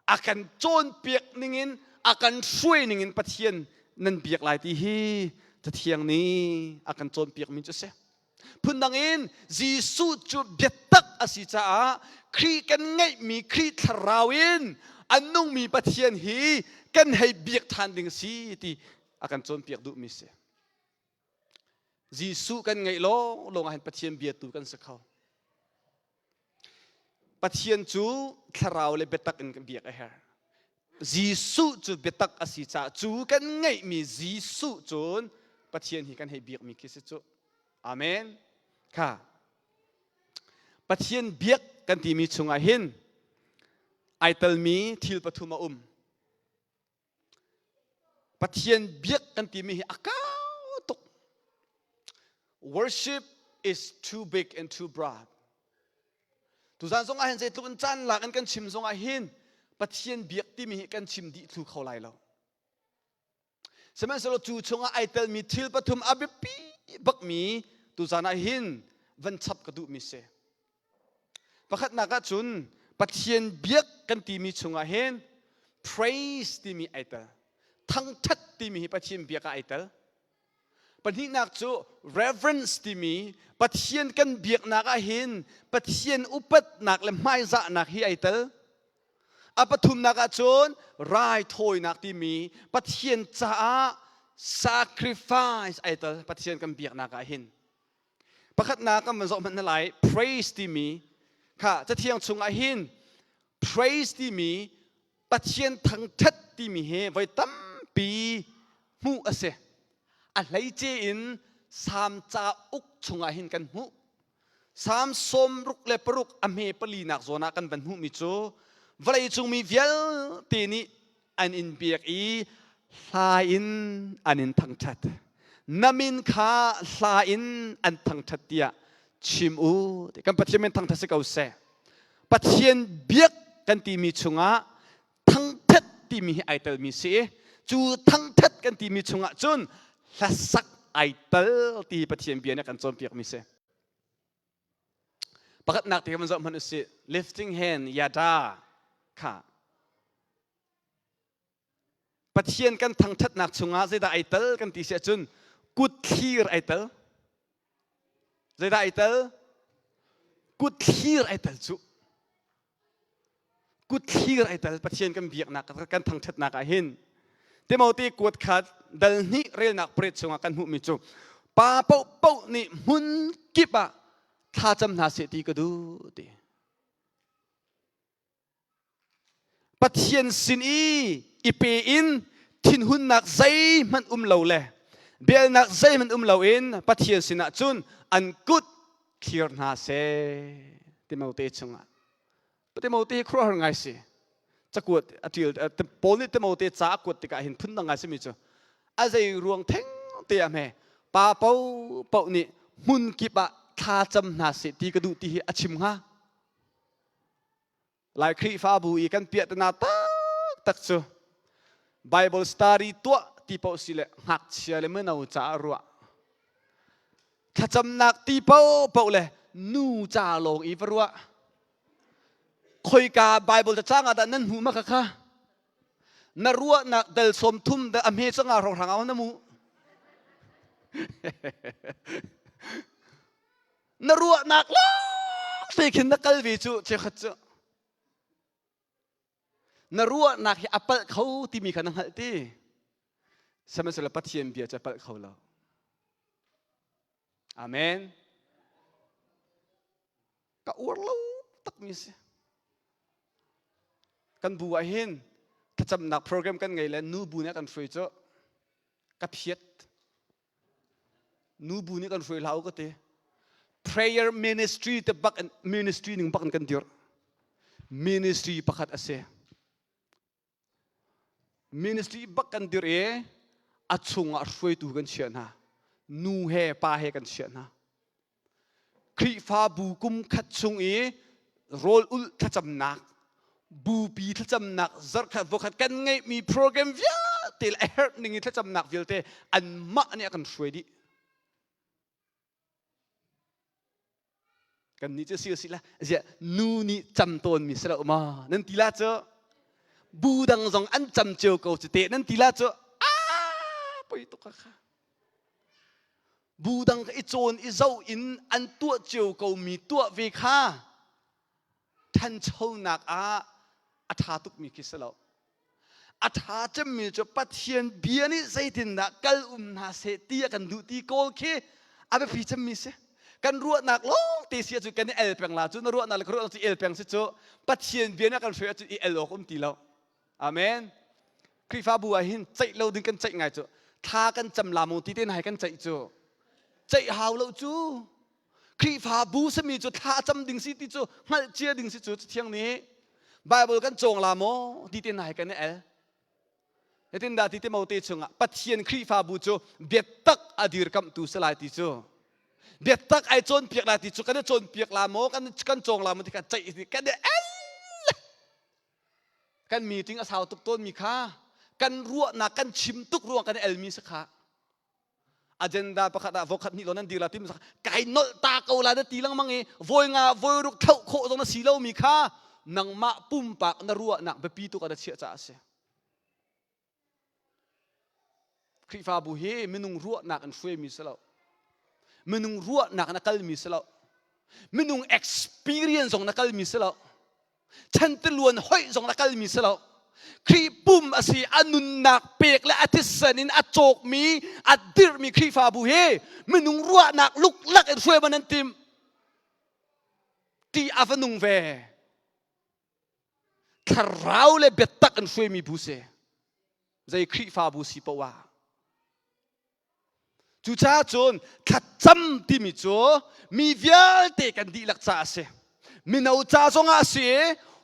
a kan cawnpiak ningin, a kan hruai ningin Pathian nan biak lai ti hi Cathiang nih a kan cawnpiakmi cu a si. Phundang in Jesuh cu biatak a si caah Khrih kan ngeihmi Khrih thlarau in a nungmi Pathian hi kan hei biak ṭhan ding si ti a kan cawnpiak duhmi si. Jesuh kan ngeih lawnglawng ah hin Pathian biatu kan si kho. Pathian cu thlarau le biatak in kan biak a herh. Jesuh cu biatak a si caah cu kan ngeihmi Jesuh cun Pathian hi kan hei biakmi khi si cu. Amen. Kha. Pathian biak kan timi chungah hin ai telmi thil pathum a um. Pathian biak kan timi hi a kau tuk. Worship is too big and too broad. Tuzan zong ah hin zeitluk in caan lak in kan chim zong ah hin Pathian biak timi hi kan chim dih thlu kho lai lo. Sihmanhsehlaw cu chungah ai telmi thil pathum a biapi bakmi tuzan ah hin van chap ka duhmi si. Pakhatnak ah cun Pathian biak kan timi chungah hin praise timi ai tel. Thangṭhat timi hi Pathian biak ah ai tel. Pahnihnak cu reverence timi Pathian kan biaknak ah hin Pathian upatnak le hmaizahnak hi ai tel. A pathumnak ah cun raithawinak timi Pathian caah sacrifice ai tel Pathian kan biaknak ah hin. Pakhatnak kan van zoh hmanh hna lai praise timi kha cathiang chungah hin praise timi Pathian thangṭhat timi hi voi tampi hmuh a si. A hleice in Salm cauk chungah hin kan hmuh. Salm 66 a hme palinak zawn ah kan van hmuhmi cu vawleicung mi vialte nih an in biak i hla in an in thangṭhat. Na min kha hla in an thangṭhat tiah chim u. Kan Pathian min thangṭhat si ko seh. Pathian biak kan timi chungah thangṭhat timi hi ai telmi si i cu thangṭhat kan timi chungah cun hlasak ai tel ti Pathian bia nih a kan cawnpiakmi si. Pakhatnak te kan zoh hmanh usih. Lifting hand yada kha Pathian kan thangṭhatnak chungah zeidah ai tel kan ti si ahcun kut thlir ai tel. Zeidah ai tel? Kut thlir ai tel cu. Kut thlir ai tel Pathian kan biaknak kan thangṭhatnak ah hin Timote kuat khat dal hnih relnak pret chungah kan hmuhmi cu pa paohpaoh nih hmun kip ah thlacam hna seh ti ka duh ti. Pathian sin i i pe in thinhunnak zeihmanh um lo le bialnak zeihmanh um loin Pathian sinah cun an kut thlir hna seh Timote chungah Timote hi khuaruahhar ngai si cakuat a ṭial Paul nih Timote ca a kuat tikah hin phundang ngai simi cu a zei ruang theng te ah hme pa paohpaoh nih hmun kip ah thla cam hna seh ti ka duh ti hi a chim hnga Lai Khrihfabu i kan piahtana taktak cu Bible study tuah ti paoh si le ngakchia le mino caah ruah thlacamnak ti paohpaoh le nu ca lawng i va ruah khoika Bible cacang ah dah nan hmuh ma kha na ruahnak dal sawm thum da a hme canga hrawnghrang ah na mu na ruahnak lawng te khin na kal ve cu cheukhat cu na ruahnak hi a palh kho timi kha na hngalh ti sihmanhsehlaw Pathian bia cu a palh kho lo amen ka uar lo takmi si kan bu ah hin thlacamnak program kan ngei le nu bu nih kan hruai cu ka phiat Nu bu nih kan hruai hlah u ka ti. Prayer ministry te bak in ministry ning bak in kan dir. Ministry pakhat a si. Ministry bak kan dir i a chungah hruaitu kan chiah hna. Nu he pa he kan chiah hna. Khrihfabu kum khat chung i rawl ulh thlacamnak, bupi thlacamnak zarhkhat voikhat kan ngeihmi program vialte le a herh ning i thlacamnak vialte anmah nih a kan hruai dih. Kan nih cu si si la ziah nu nih cam tawnmi si lo ma nan ti la cu bu dang zong an cam cio ko cu te nan ti la cu a poi tuk kha. Bu dang i cawn i zoh in an tuah cio komi tuah ve kha ṭhanchonak ah a ṭha tukmi khi si lo. A ṭha cemmi cu Pathian bia nih zeitindah kal um hna seh ti a kan duh ti kawl khi a biapi cemmi si. Kan ruahnak lawng te si ahcun kan i el peng la cu na ruahnak le ka ruahnak cu i el peng si cu Pathian bia nih a kan hruai ahcun i el awk um ti lo. Amen. Khrihfabu ah hin ceih lo ding kan ceih ngai cu thla kan cam la mu ti te hna kan ceih cu ceih hau lo cu Khrihfabu sami cu thla cam ding si ti cu hngalh cia ding si cu Cathiang nih Bible kan cawng la maw ti te hna hi kan i el. Hitin dah ti Timote chungah Pathian Khrihfabu cu biatak a dirkamhtu si lai ti cu biatak ai cawnpiak lai ti cu kan i cawnpiak la maw kan kan cawng la maw ti kha ceih kan i el. Kan meeting a sau tuk tawnmi kha kan ruahnak kan chim tuk ruang kan i elmi si kha. Agenda pakhat ah vokhat hnih lo nan dir la tim kai nolh ta ko la na ti lengmang i voi nga voi ruk thlauh khawh zong na si lomi kha nangmah pumpak na ruahnak biapi tuk ah na chiah caah a si. Khrihfabu hi minung ruahnak in hruaimi si lo. Minung ruahnak in a kalmi si lo. Minung experience zong na kalmi si lo. Chantiluan hoih zong na kalmi si lo. Khrih pum a si a nunnak pek le a thisen in a cawkmi a dirhmi Khrihfabu hi minung ruahnak luklak in hruai man an tim. Ti a va nung ve. Thlarau le biatak in hruaimi bu si. Zei Khrihfabu si poah ah. Cucaah cun thlacam timi cu mi vialte kan dihlak caah a si. Mino ca zongah a si,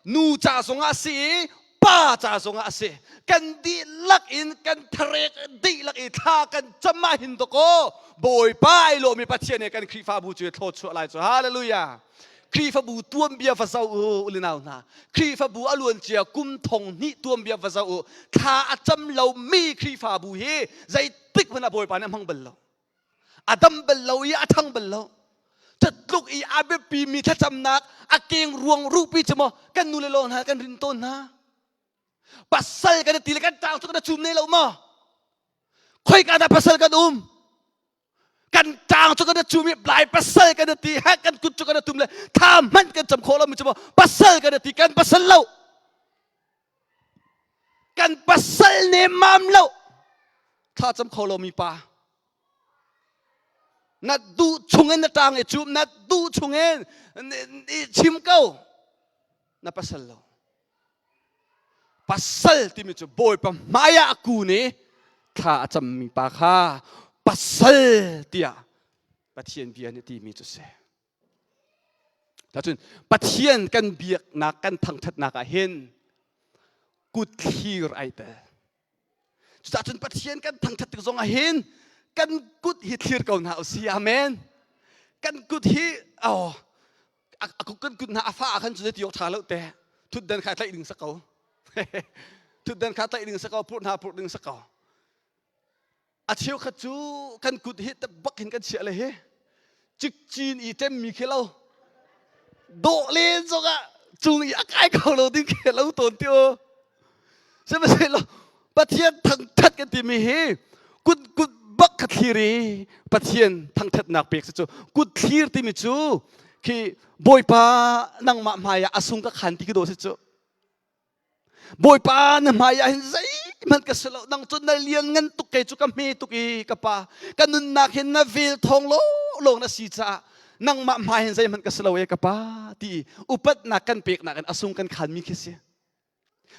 nu ca zongah a si, pa ca zongah a si. Kan dihlak in kan tharek dihlak i thla kan cam ah hin dawkaw Bawipa ai lawmi Pathian he kan Khrihfabu cu thlawchuah lai cu. Hallelujah. Khrihfabu tuanbia va zoh u ulinau hna. Khrihfabu a luancia kum thong hnih tuanbia va zoh u. Thla a cam lomi Khrihfabu hi zeitik hmanh ah Bawipa nih a hmang bal lo. A dam bal lo i a ṭhang bal lo. Cutluk i a biapimi thlacamnak a keng ruang ruhpi cu maw kan nu le lo hna kan rin tawn hna. Pasal kan ti le kan ṭang cu kan cum ne lo maw? Khoika dah pasal kan um? Kan ṭang cu kan cum i lai pasal kan ti ha kan kut cu kan tum le tha hmanh kan cam khawh lo mi cu maw pasal kan ti kan pasal lo. Kan pasal nemmam lo. Thla cam kho lo mi pa. Na duh chungin na ṭang i cum na duh chungin i chim ko. Na pasal lo. Pasal timi cu Bawipa hmaiah a kun i thla a cammi pa kha pasal tiah Pathian bia nih timi cu si. Cun Pathian kan biaknak kan thangṭhatnak ah hin kut thlir ai tel. Cucaah cun Pathian kan thangṭhat tik zong ah hin kan kut hi thlir ko hna usih. Amen. Kan kut hi oh kan kut hna a fa ah khan cu ti awk ṭha lo te. Thutdan kha tlaih ding sa ko. Thutdan kha tlaih ding sa ko, purh hna purh ding sa ko. A cheukhat cu kan kut hi bak hin kan chiah le hi cikcin i ṭemmi khi lo dawh len zongah cung i a kai kho lo ding khi lo tawn ti u sihmanhsehlaw Pathian thangṭhat kan timi hi kut kut bak kha thlir i Pathian thangṭhatnak pek si cu kut thlir timi cu khi Bawipa nangmah hmai ah a sung ka khan ti khi dawh si cu Bawipa na hmai ah hin zeihmanh ka si lo nang cu na lian ngan tuk kei cu ka hme tuk i ka pa ka nunnak hin na vel thawng lawng na si caah nangmah hmai hin zeihmanh ka si lo e ka pa ti upatnak kan peknak in a sung kan khanmi khi si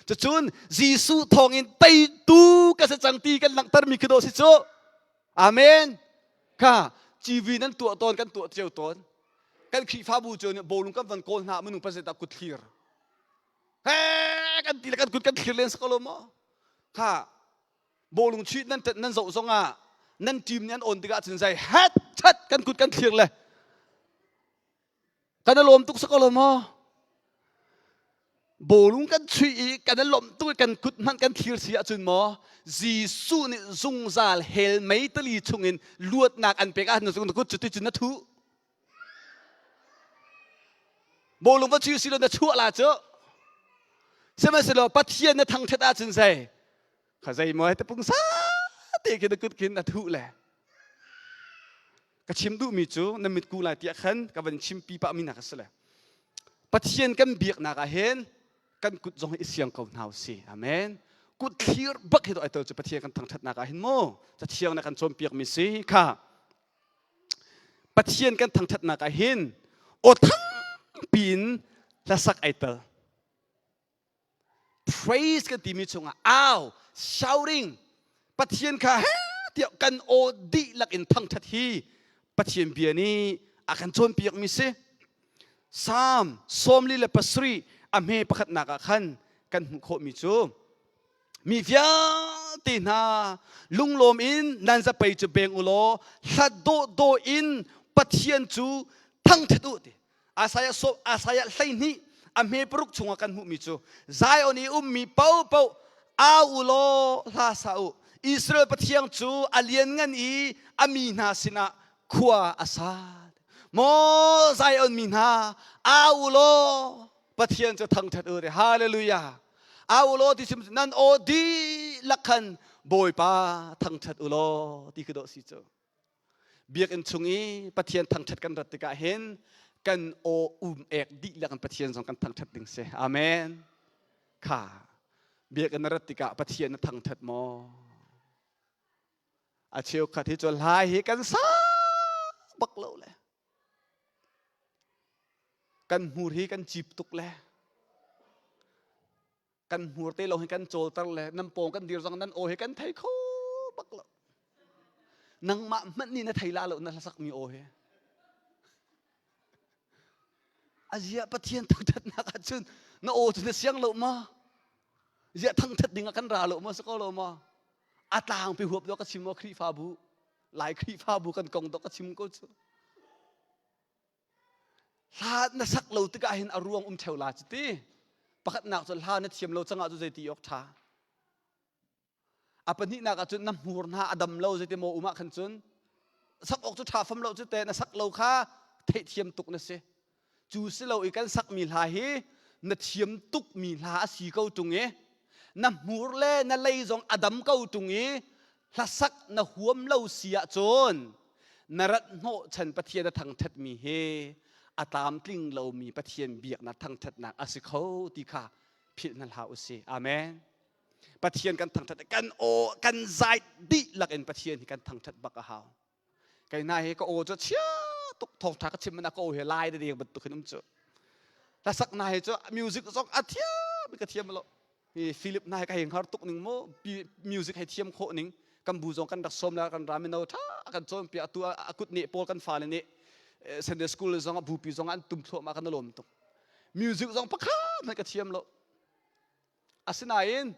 cucun Jesuh thawngin teitu ka si cang ti kan langhtermi khi dawh si cu amen kha CV nan tuah tawn kan tuah cio tawn kan Khrihfabu cu bawlung kan van kawl hna minung pasat ah kut thlir he kan ti le kan kut kan thlir len sak lo maw kha bawlung chuih nan nan zoh zong ah nan team nih an on tikah cun zai hat chat kan kut kan thlir le kan lawm tuk sak lo maw bawlung kan chuih i kan lawmh tuk i kan kut hmanh kan thlir si ahcun maw Jesuh nih zungzal hell meitali chungin luatnak an pek ah na kut cu ti cun na thuh Bawlung va chuih si lo na chuah la cu. Sihmanhsehlaw Pathian na thangṭhat ahcun zei kha zei maw te pungsa te khi na kut khin na thuh le. Ka chim duhmi cu na mitku lai tiah khan ka van chimpi pah mi hna kha si le. Pathian kan biaknak ah hin kan kut zong hi i siang ko hna usih. Amen. Kut thlir bak hi to ai tel cu Pathian kan thangthatnak ah hin mu cathiang na kan cawnpiak mi si kha. Pathian kan thangthatnak ah hin aw thangpi in hlasak ai tel. Praise kan timi chungah au, shouting, Pathian kha he tiah kan aw dihlak in thangthat hi Pathian bia nih a kan cawnpiak mi si. Psalm 47 a hme pakhatnak ah khan kan hmuh khawhmi cu mi vialte hna lunglawm in nan zapei cu beng u law hlat dawhdawh in Pathian cu thangthat u ti. Isaiah Isaiah 12 a hme paruk chungah kan hmuhmi cu Zion i ummi paohpaoh au u law hla sa u. Israel Pathian cu a lianngan i a mi hna sinah khua a sa. Maw Zion mi hna, au u law Pathian cu thangṭhat u. Hallelujah. Au u law ti sim nan aw dihlak khan Bawipa thangṭhat u law ti khi dawh si cu. Biakinn chung i Pathian thangṭhat kan rat tikah hin kan aw um ek dihlak in Pathian zong kan thangṭhat ding si. Amen. Kha biakinn na rat tikah Pathian na thangṭhat maw? A cheukhat hi cu hla hi kan sa bak lo le kan hmur hi kan cip tuk le kan hmur te lo hi kan cawlter le nan pawng kan dir zong nan aw hi kan thei kho bak lo. Nangmah hmanh nih na thei la lo na hlasak mi aw hi. Azia Pathian thangthatnak ahcun na aw cu na siang lo ma? Ziah thangthat ding ah kan ra lo ma si ko lo ma? A tlangpi huap dawh ka chim maw Khrihfabu Lai Khrihfabu kan kong dawh ka chim ko cu. Hla na sak lo tikah hin a ruang um theo la cu ti. Pakhatnak cu hla na thiam lo cangah cu zeiti awk ṭha. A pahnihnak ah cun na hmur hna a dam lo zeiti maw um ah khan cun sak awk cu ṭha fam lo cu te na sak lo kha theihthiam tuk na si. Cu si lo i kan sakmi hla hi na thiam tukmi hla a si ko ṭung i na hmur le na lei zong a dam ko ṭung i hlasak na huam lo si ahcun na rat hnawhchan Pathian a thangṭhatmi hi a tlamtling lomi Pathian biaknak thangṭhatnak a si kho ti kha philh hna hlah u sih. Amen. Pathian kan thangṭhat kan aw kan zai dihlak in Pathian hi kan thangṭhat bak a hau. Kei hna hi ka aw cu chia tuk thawngṭha ka chim man ka aw hi lai de deng bantuk hin um cu. Hlasak hna hi cu music zong a thiam ka thiam lo. Hi Philip hna hi ka hei hngar tuk ning mu music hei thiam khawh ning kan bu zong kan rak sawm la kan ramino tha kan cawnpiak atu a kut nih pawl kan fale nih Sunday school zong ah bupi zong an tum thluahmah kan lawm tuk. Music zong pakhat hmanh ka thiam lo. Asinain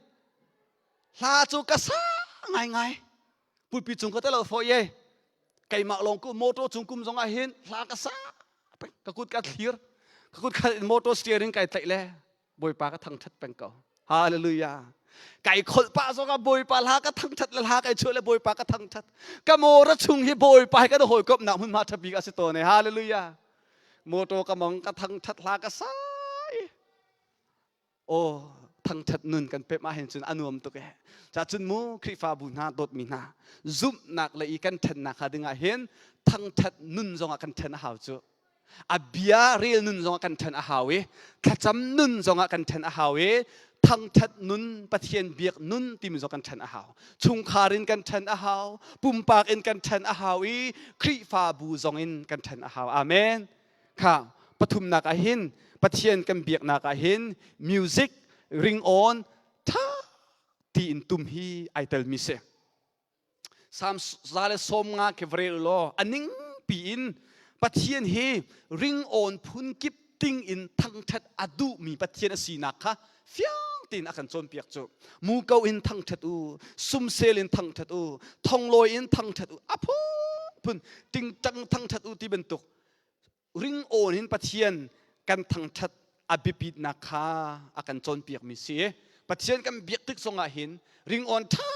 hla cu ka sa ngaingai. Pulpi cung ka telo fo ye. Keimah lawng ku motor cung kum zong ah hin hla ka sa peng. Ka kut ka thlir. Ka kut kha motor steering kai tlaih le Bawipa ka thangthat peng ko. Hallelujah. Kai kholh pah zong ah Bawipa hla ka thangthat le hla kai chuah le Bawipa ka thangthat. Ka mawra chung hi Bawipa hi kan hawikomhnak hmunhma ṭha bik a si tawn e. Hallelujah. Motor ka mong ka thangthat hla ka sa i Aw thangthat nun kan pemh ahhin cun a nuam tuk ee. Ca cun mu Khrihfabu hna dawtmi hna zumhnak le i kan ṭhennak hnga ding ah hin thangthat nun zongah kan ṭhen a hau cu. A bia rel nun zongah kan ṭhen a hau i thlacam nun zongah kan ṭhen a hau i thangthat nun Pathian biak nun timi zong kan ṭhen a hau. Chungkhar in kan ṭhen a hau, pumpak in kan ṭhen a hau i Khrihfabu zong in kan ṭhen a hau. Amen. Kha pathumnak ah hin Pathian kan biaknak ah hin music ringawn tha tiin tum hi ai telmi si. Psalm 150 khi va rel law a ning piin Pathian hi ringawn phun kip ting in thangthat a duhmi Pathian a sinak kha fiang tein a kan cawnpiak cu. Muko in thangthat u, sumsel in thangthat u, thonglawi in thangthat u, a phunphun tingtang thangthat u ti bantuk ringawn in Pathian kan thangṭhat a biapitnak kha a kan cawnpiakmi si. Pathian kan biak tik zongah hin ringawn ṭha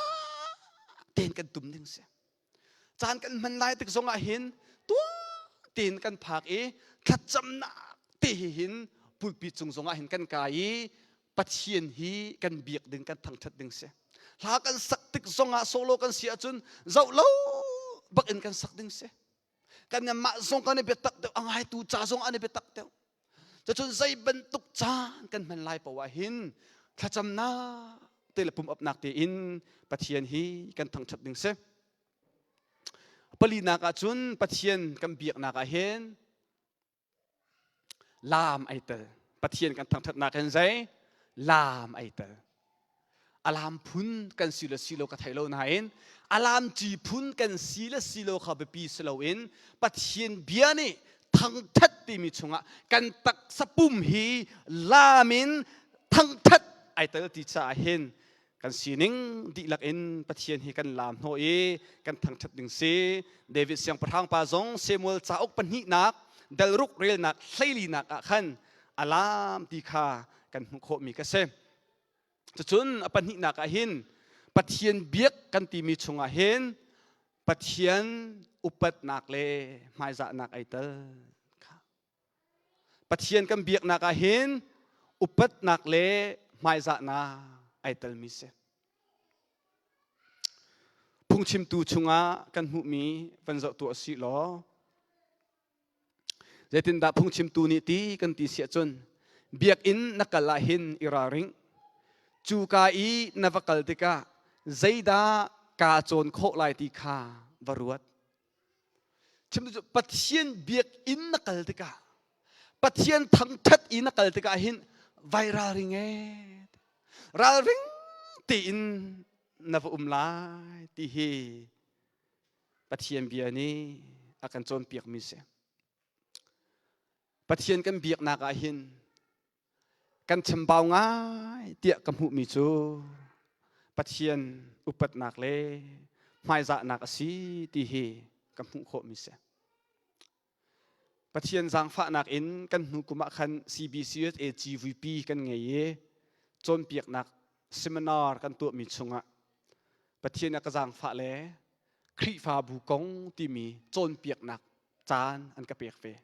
tein kan tum ding si. Caan kan hman lai tik zongah hin tuan tein kan phak i thlacamnak te hi hin pulpit cung zongah hin kan kai i Pathian hi kan biak ding kan thangṭhat ding si. Hla kan sak tik zongah solo kan si ahcun zoh lo bak in kan sak ding si. Kan mah zong kan i biatak deuh, a ngaitu ca zong an i biatak deuh. Cucun zei bantuk caan kan hman lai poah hin thlacamnak te le pum-apnak tein Pathian hi kan thangṭhat ding si. Palinak ahcun Pathian kan biaknak ah hin laam ai tel. Pathian kan thangṭhatnak hin zei? Laam ai tel. Alam phun kan si le si lo ka thei lo nain alam ci phun kan si le si lo kha biapi si loin Pathian bia nih thangthat timi chungah kan taksa pum hi lam in thangthat ai tel ti caah hin kan sining dihlak in Pathian hi kan laam hnawh i kan thangthat ding si. David siangpahrang pa zong Samuel cauk pahnihnak dalruk relnak hleilinak ah khan alam ti kha kan hmuh khawhmi ka si. Cucun a pahnihnak ah hin Pathian biak kan timi chungah hin Pathian upatnak le hmaizahnak ai tel. Pathian kan biaknak ah hin upatnak le hmaizahnak ai telmi si. Phungchimtu chungah kan hmuhmi van zoh tuah sih law Zeitindah phungchimtu nih ti kan ti si ahcun biakinn na kal ah hin i ralring. Cuka i na va kal tikah zeidah kaa cawn khawh lai ti kha va ruat. Chim cu Pathian biakinn na kal tikah Pathian thangṭhat i na kal tikah hin vai ralring ee. Ralring tein na va um lai ti hi Pathian bia nih a kan cawnpiakmi si. Pathian kan biaknak ah hin kan chambau ngai tiah ka hmuhmi cu Pathian upatnak le hmaizahnak a si ti hi ka hmuh khawhmi si. Pathian zaangfahnak in kan hnu kum ah khan CBCUSA GVP kan ngei i cawnpiaknak seminar kan tuahmi chungah Pathian a ka zaangfah le Khrihfabu kong timi cawnpiaknak caan an ka pek ve.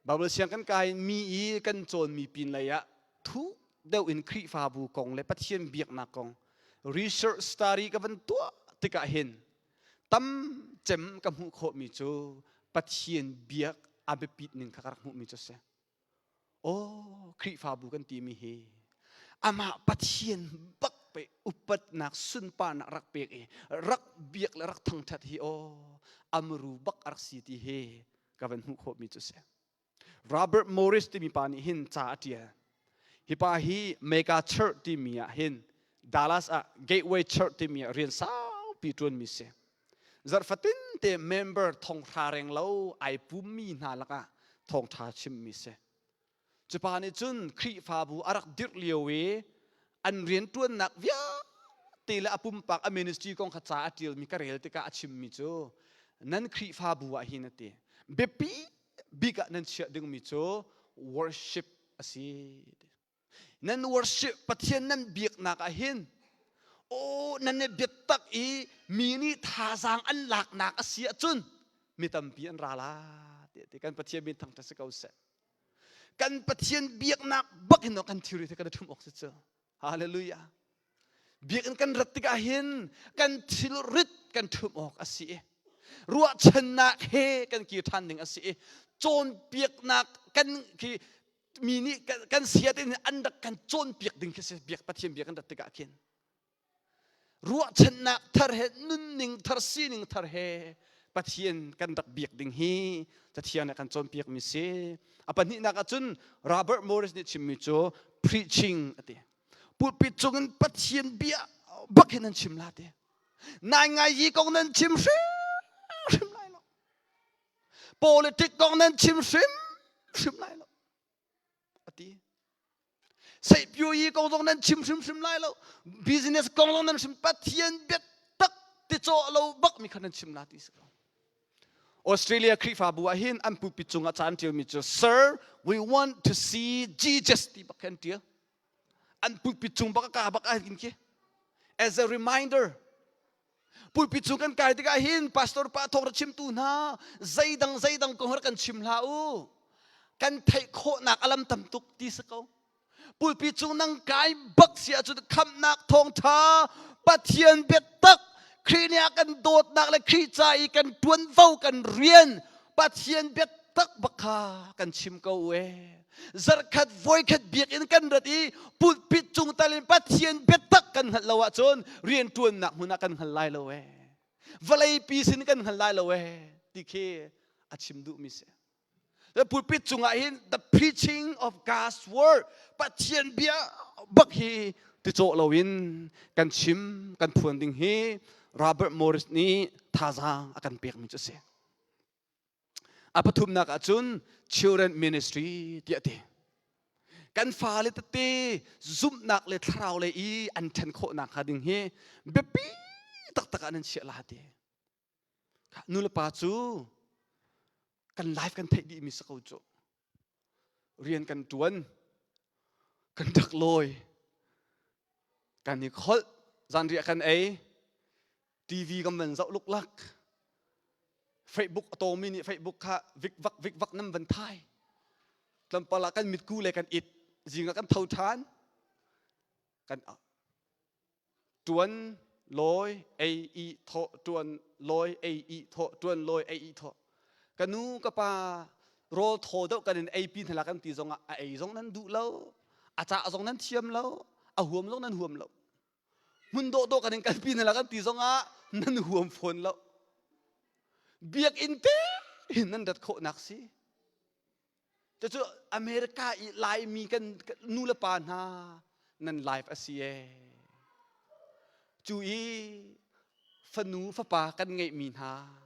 Bible siang kan kai mi i kan cawnmi pin lei ah thuk deuh in Khrihfabu kong le Pathian biaknak kong research study ka van tuah tikah hin tam cem ka hmuh khawhmi cu Pathian biak a biapit ning kha ka rak hmuhmi cu a si. Aw, Khrihfabu kan timi hi amah Pathian bak pe upatnak sunparnak rak pek i rak biak le rak thangthat hi aw amru bak a rak si ti hi ka van hmuh khawhmi cu si. Robert Morris timi pa nih hin ca a ṭial. Hi pa hi Mega Church timi ah hin Dallas ah Gateway Church timi ah rian saupi ṭuanmi si. Zarhfatin te member thonghra reng lo ai pummi hna lakah thawngṭha chimmi si. Cu pa nih cun Khrihfabu a rak dirh lio i an rianṭuannak vialte le a pumpak a ministry kong kha ca a ṭialmi ka rel tikah a chimmi cu nan Khrihfabu ah hin a ti biapi bik ah nan chiah dingmi cu worship a si. Nan worship Pathian nan biaknak ah hin aw nan i biatak i mi nih thazaang an laknak a si ahcun mi tampi an ra la ti kan Pathian min thangṭhat si ko seh. Kan Pathian biaknak bak in kan thilri kan i ṭhum awk si cu. Hallelujah. Biakinn kan rat tikah hin kan thilrit kan ṭhum awk a si i ruahchannak he kan kir ṭhan ding a si i cawnpiaknak kan khi mi nih kan sia te an rak kan cawnpiak ding khi si biak Pathian bia kan rat tikah khin ruahchannak thar he nunning thar sining thar he Pathian kan rak biak ding hi Cathiang nih kan cawnpiak mi si a pahnihnak ahcun Robert Morris nih chimmi cu preaching a ti pulpit cungin Pathian bia bak hin nan chim la ti nai ngai yi kong nan chim hrim lai lo Politic kong nan chim hrimhrim lai lo a ti. Seihpioyi kong zong nan chim hrimhrim lai lo. Business kong zong nan chim Pathian biatak ti cawh lo bak mi kha nan chim la ti si ko. Australia Khrihfabu ah hin an pulpit cungah ca an ṭialmi cu Sir, we want to see Jesus ti bak khan ṭial. An pulpit cung bak a ka bak ah hin khi. As a reminder, Pulpit cung kan kai tikah hin pastor pa thawng ra chimtu hna zeidang zeidang kong rak kan chim hlah u. Kan theih khawhnak a lam tam tuk ti si ko. Pulpit cung nang kai bak si ahcun khamhnak thawngtha Pathian biatak Khrih nih a kan dawtnak le Khrih ca i kan ṭuanvo kan rian Pathian biatak bak kha kan chim ko e. Zarhkhat voikhat biakinn kan rat i pulpit cung tal in Pathian biatak kan hngalh lo ahcun rianṭuannak hmun ah kan hngal lai lo e. Vawleipi sin kan hngal lai lo e ti khi a chim duhmi si. The pulpit cungah hin the preaching of God's word, Pathian bia bak hi ticawh loin kan chim kan phuan ding hi Robert Morris nih thazaang a kan pekmi cu a si. A pathumnak ahcun children ministry tiah ti. Kan fale tete zumhnak le thlarau le i an ṭhen khawhnak hnga ding hi biapi taktak ah nan chiah la ti. Nu le pa cu kan life kan theih dihmi si ko cu. Rian kan ṭuan, kan rak lawi, kan i kholh, zanriah kan ei, TV kan van zoh luklak, Facebook a tawmi nih Facebook kha vikvak vikvak nan van thai. Tlawmpal ah kan mitku le kan it, zing ah kan tho ṭhan, kan Ṭuan, lawi, ei, ih, thawh, ṭuan, lawi, ei, ih, thawh, ṭuan, lawi, ei, ih, thawh. Ka nu, ka pa, rawl thaw deuh kan in eipi hna la kan ti zongah a ei zong nan duh lo, a cah zong nan thiam lo, a huam zong nan huam lo. Hmun dawhdawh kan in kalpi hna la kan ti zongah nan huam fawn lo. Biakinn te hin nan rat khawhnak si. Cucu America i Laimi kan nu le pa hna nan life a si ee. Cu i fanu fapa kan ngeihmi hna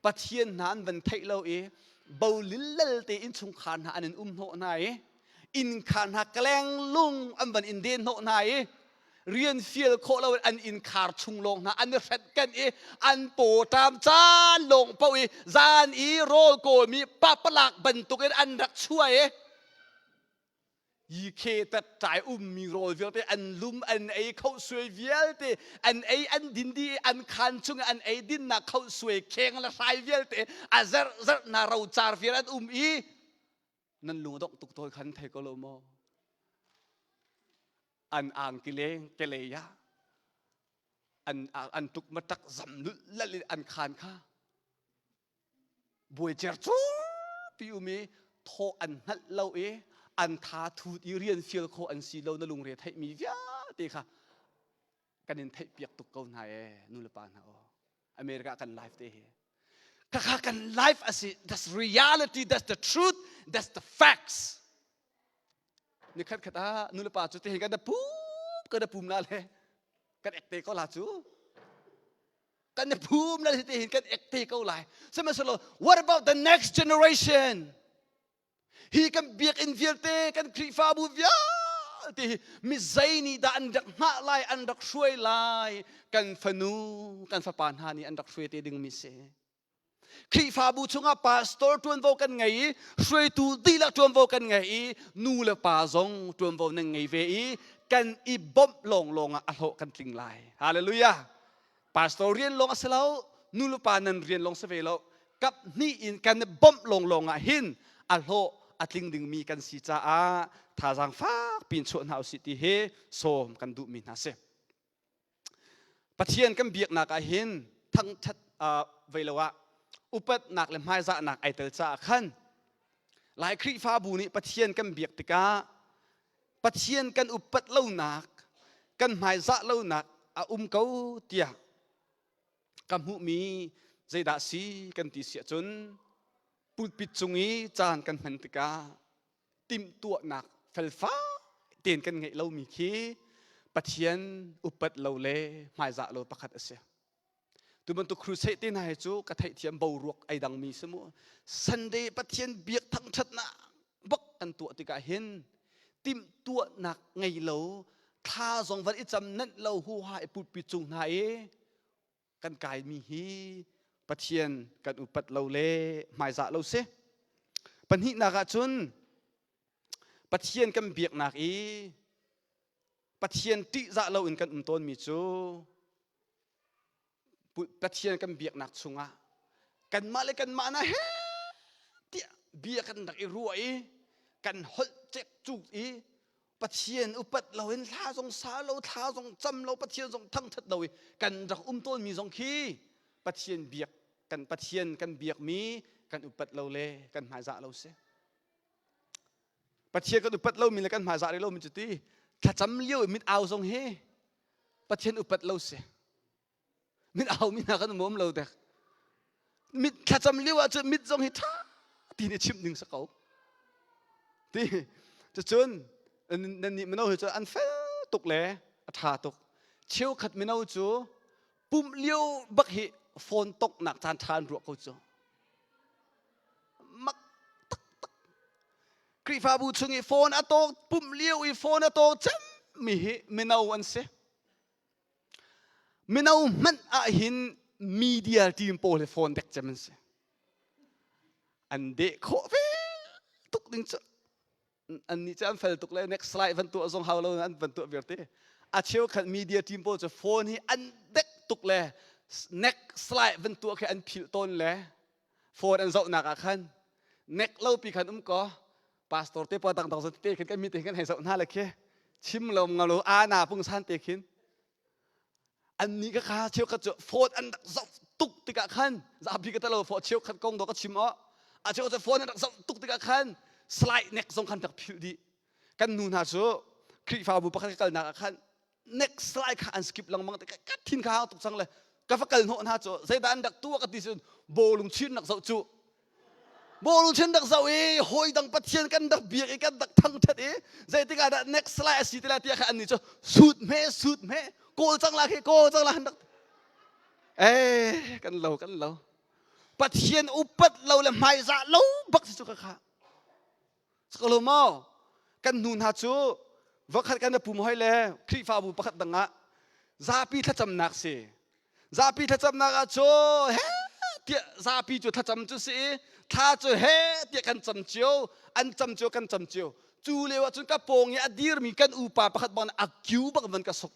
Pathian hna an van theih lo i bolil lal te innchungkhar hna an in um hnawh hna i innkhar hna kaleng lung an van in den hnawh hna i rian fial khawh lo in an innkhar chung lawng hna an i hrenh kan i an paw ṭam caan lawng paoh i zan i rawl kawlmi papalak bantukin an rak chuah i yikhe tatṭai ummi rawl vialte an lum an ei khohsuai vialte an ei an din dih i an khaan chung an ei dinnak khohsuai kheng le hrai vialte a zerh zerh na rocar vial an um i nan lung a dongh tuk tawi khan thei ko lo maw? An angki leng kelei ah an an tuk matak zam lul lal in an khan kha buai cer pi um i thaw an hngalh lo i an tha thut i rian fial kho an si lo na lungre theihmi vialte kha kan in theih piak tuk ko hna e nu le pa hna aw. America kan life te hi khakha kan life a si. That's reality, that's the truth, that's the facts. Ni khat khat ah nu le pa cu te hin kan da pup kan da pum la le kan ek te ko la cu kan da phum la te hin kan ek te ko lai. Sihmanhsehlaw what about the next generation? Hi kan biakinn vialte, kan Khrihfabu vialte hi mi zei nih dah an rak hngah lai, an rak hruai lai? Kan fanu, kan fapa hna nih an rak hruai te dingmi si. Khrihfabu chungah pastor ṭuanvo kan ngei i hruaitu dihlak ṭuanvo kan ngei i nu le pa zong ṭuanvo nan ngei ve i kan i bawmh lawnglawng ah a hlawh kan tling lai. Hallelujah! Pastor rian lawng a si lo, nu le pa nan rian lawng si ve lo. Kap hnih in kan i bawmh lawnglawng ah hin a hlawh a tling dingmi kan si caah thazaang fak pin chuah hna usih ti hi sawm kan duhmi hna si. Pathian kan biaknak ah hin thangthat vei lo ah upatnak le hmaizahnak ai tel caah khan Lai Khrihfabu nih Pathian kan biak tikah Pathian kan upat lonak, kan hmaizah lonak a um ko tiah ka hmuhmi zeidah si kan ti si ahcun pulpit cung i caan kan hman tikah timhtuahnak felfai tein kan ngeih lomi khi Pathian upat lo le hmaizah lo pakhat a si. Tu bantuk crusade te hna hi cu ka theihthiam, boruak ai dangmi si mu. Sunday Pathian biak thangṭhatnak bak kan tuah tikah hin timhtuahnak ngei lo, thla zong van i cam nanh lo huha i pulpit cung hna i kan kaimi hi Pathian kan upat lo le hmaizah lo si. Pahnihnak ah cun Pathian kan biaknak i Pathian ṭihzah lo in kan um tawnmi cu Pathian kan biaknak chungah kanmah le kanmah na he tiah bia kan rak i ruah i kan holh cekcuk i. Pathian upat loin hla zong sa lo, thla zong cam lo, Pathian zong thangthat lo i kan rak um tawnmi zong khi Pathian biak kan Pathian kan biakmi kan upat lo le kan hmaizah lo si. Pathian kan upat lomi le kan hmaizah rih lomi cu ti thlacam lio i mit au zong hi Pathian upat lo si. Mit au mi hna kan um lo dek. Mit thlacam lio ahcun mit zong hi ṭha ti nih chimh ding si ko. Ti cucun nan nih mino hi cu an fel tuk le a ṭha tuk. Cheukhat mino cu pumh lio bak hi phone toknak caan ṭha an ruah ko cu. Mak taktak. Khrihfabu chung i phone a tawk pumh lio i phone a tawk cemmi hi mino an si. Mino hmanh ah hin media team pawl hi phone dek cem an si. An deh khawh ve tuk ding cu. An nih cu an fel tuk le next slide van tuah zong hau lo an van tuah viar te. A cheukhat media team pawl cu phone hi an dek tuk le next slide van tuah khi an philh tawn le phone an zohnak ah khan nek lo pi khan um ko pastor te pa dangdang zong te khin kan mi te khin hei zoh hna le khi chim lo ngalo ana pungsan te khin an ni ka kha cheukhat cu phone an rak zoh tuk tikah khan zapi ka talo phone cheukhat kong do ka chim o a cheukhat cu phone an rak zoh tuk tikah khan slide nek zong khan rak philh dih kan nu hna cu Khrihfabu pakhat ka kalnak ah khan next slide kha an skip lengmang te ka thin kha tuk cang le ka va kal hnawh hna cu zeidah an rak tuah ka ti cun bawlung chin rak zoh cu bawlung chin rak zoh i hawi dang pathian kan rak biak i kan rak thangthat i zeitik ah dah next slide a si ti lai tiah kha an nih cu sut hme sut hme kawl cang la khi kawl cang la han rak eh kan lo kan lo pathian upat lo le hmaizah lo bak si cu ka kha Sakalo maw? Kan hnu hna cu vakhat kan pum hoi le Khrihfabu pakhat dang ah zapi thlacamnak si. Zapi thlacamnak ah cu he tiah zapi cu thlacam cu si i thla cu he tiah kan cam cio, an cam cio kan cam cio. Cu lio ah cun ka pawng i a dirmi kan upa pakhat bang a kiu bak van ka sok.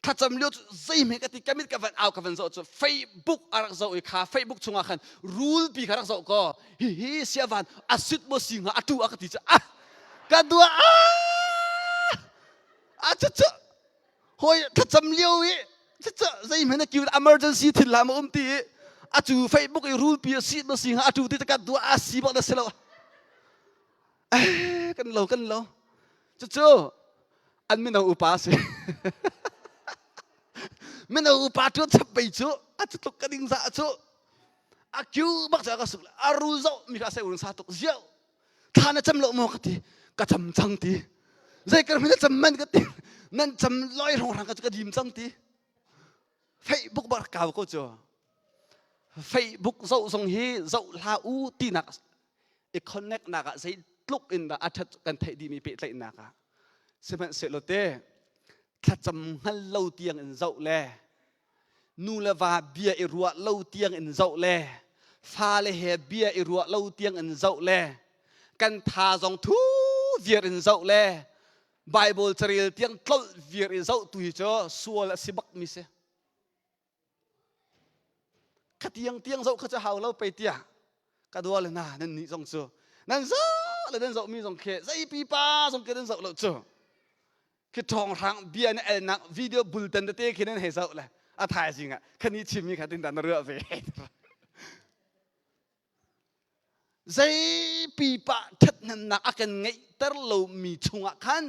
Thlacam lio cu zeihme ka ti ka mit ka van au ka van zoh cu Facebook a rak zoh i kha Facebook chungah khan rulpi kha rak zoh ko hihi siavan a sit maw si hnga a tu a ka ti cu ah ka dua ah a cu cu hoi thlacam lio i cu cu zeihme na kiu emergency thil hlah ma um ti i a cu Facebook i rulpi a sit maw si hnga a tu ti ka dua a si bak na si lo eh kan lo kan lo cucu an mino upa si mino upa ṭuan chap bei cu a cu tluk ka ding za cu a kyu bak ca ka suk a ru zoh mi kha sai urun sa tuk ziau thla na cam lo maw ka ti ka cam cang ti zei kar na cam man ka ti nan cam loi rong rang ka cu ka dim cang ti Facebook bar kau ko cu Facebook zoh zong hi zoh hlah u tinak i connect nak ah zeitluk in dah a ṭhat kan theih dihmi pehtlaihnak ah sihmanhsehlaw te thlacam hngal lo tiang in zoh le nu le va bia i ruah lo tiang in zoh le fale he bia i ruah lo tiang in zoh le kan tha zong thu viar in zoh le Bible carel tiang tlolh viar i zoh tu hi cu sual a si bak mi si. Kha tiang tiang zoh kha cu hau lo pei tiah ka dua le na nan nih zong cu nan zoh le nan zoh mi zong khi zei pipa zong khi nan zoh lo cu khi ṭhawng hrang bia na elnak video bultan tete khi nan hei zoh le a thaizing ah khani chimmi kha tin dah na ruah ve Zei pipa ṭhathnemnak a kan ngeihter lomi chungah khan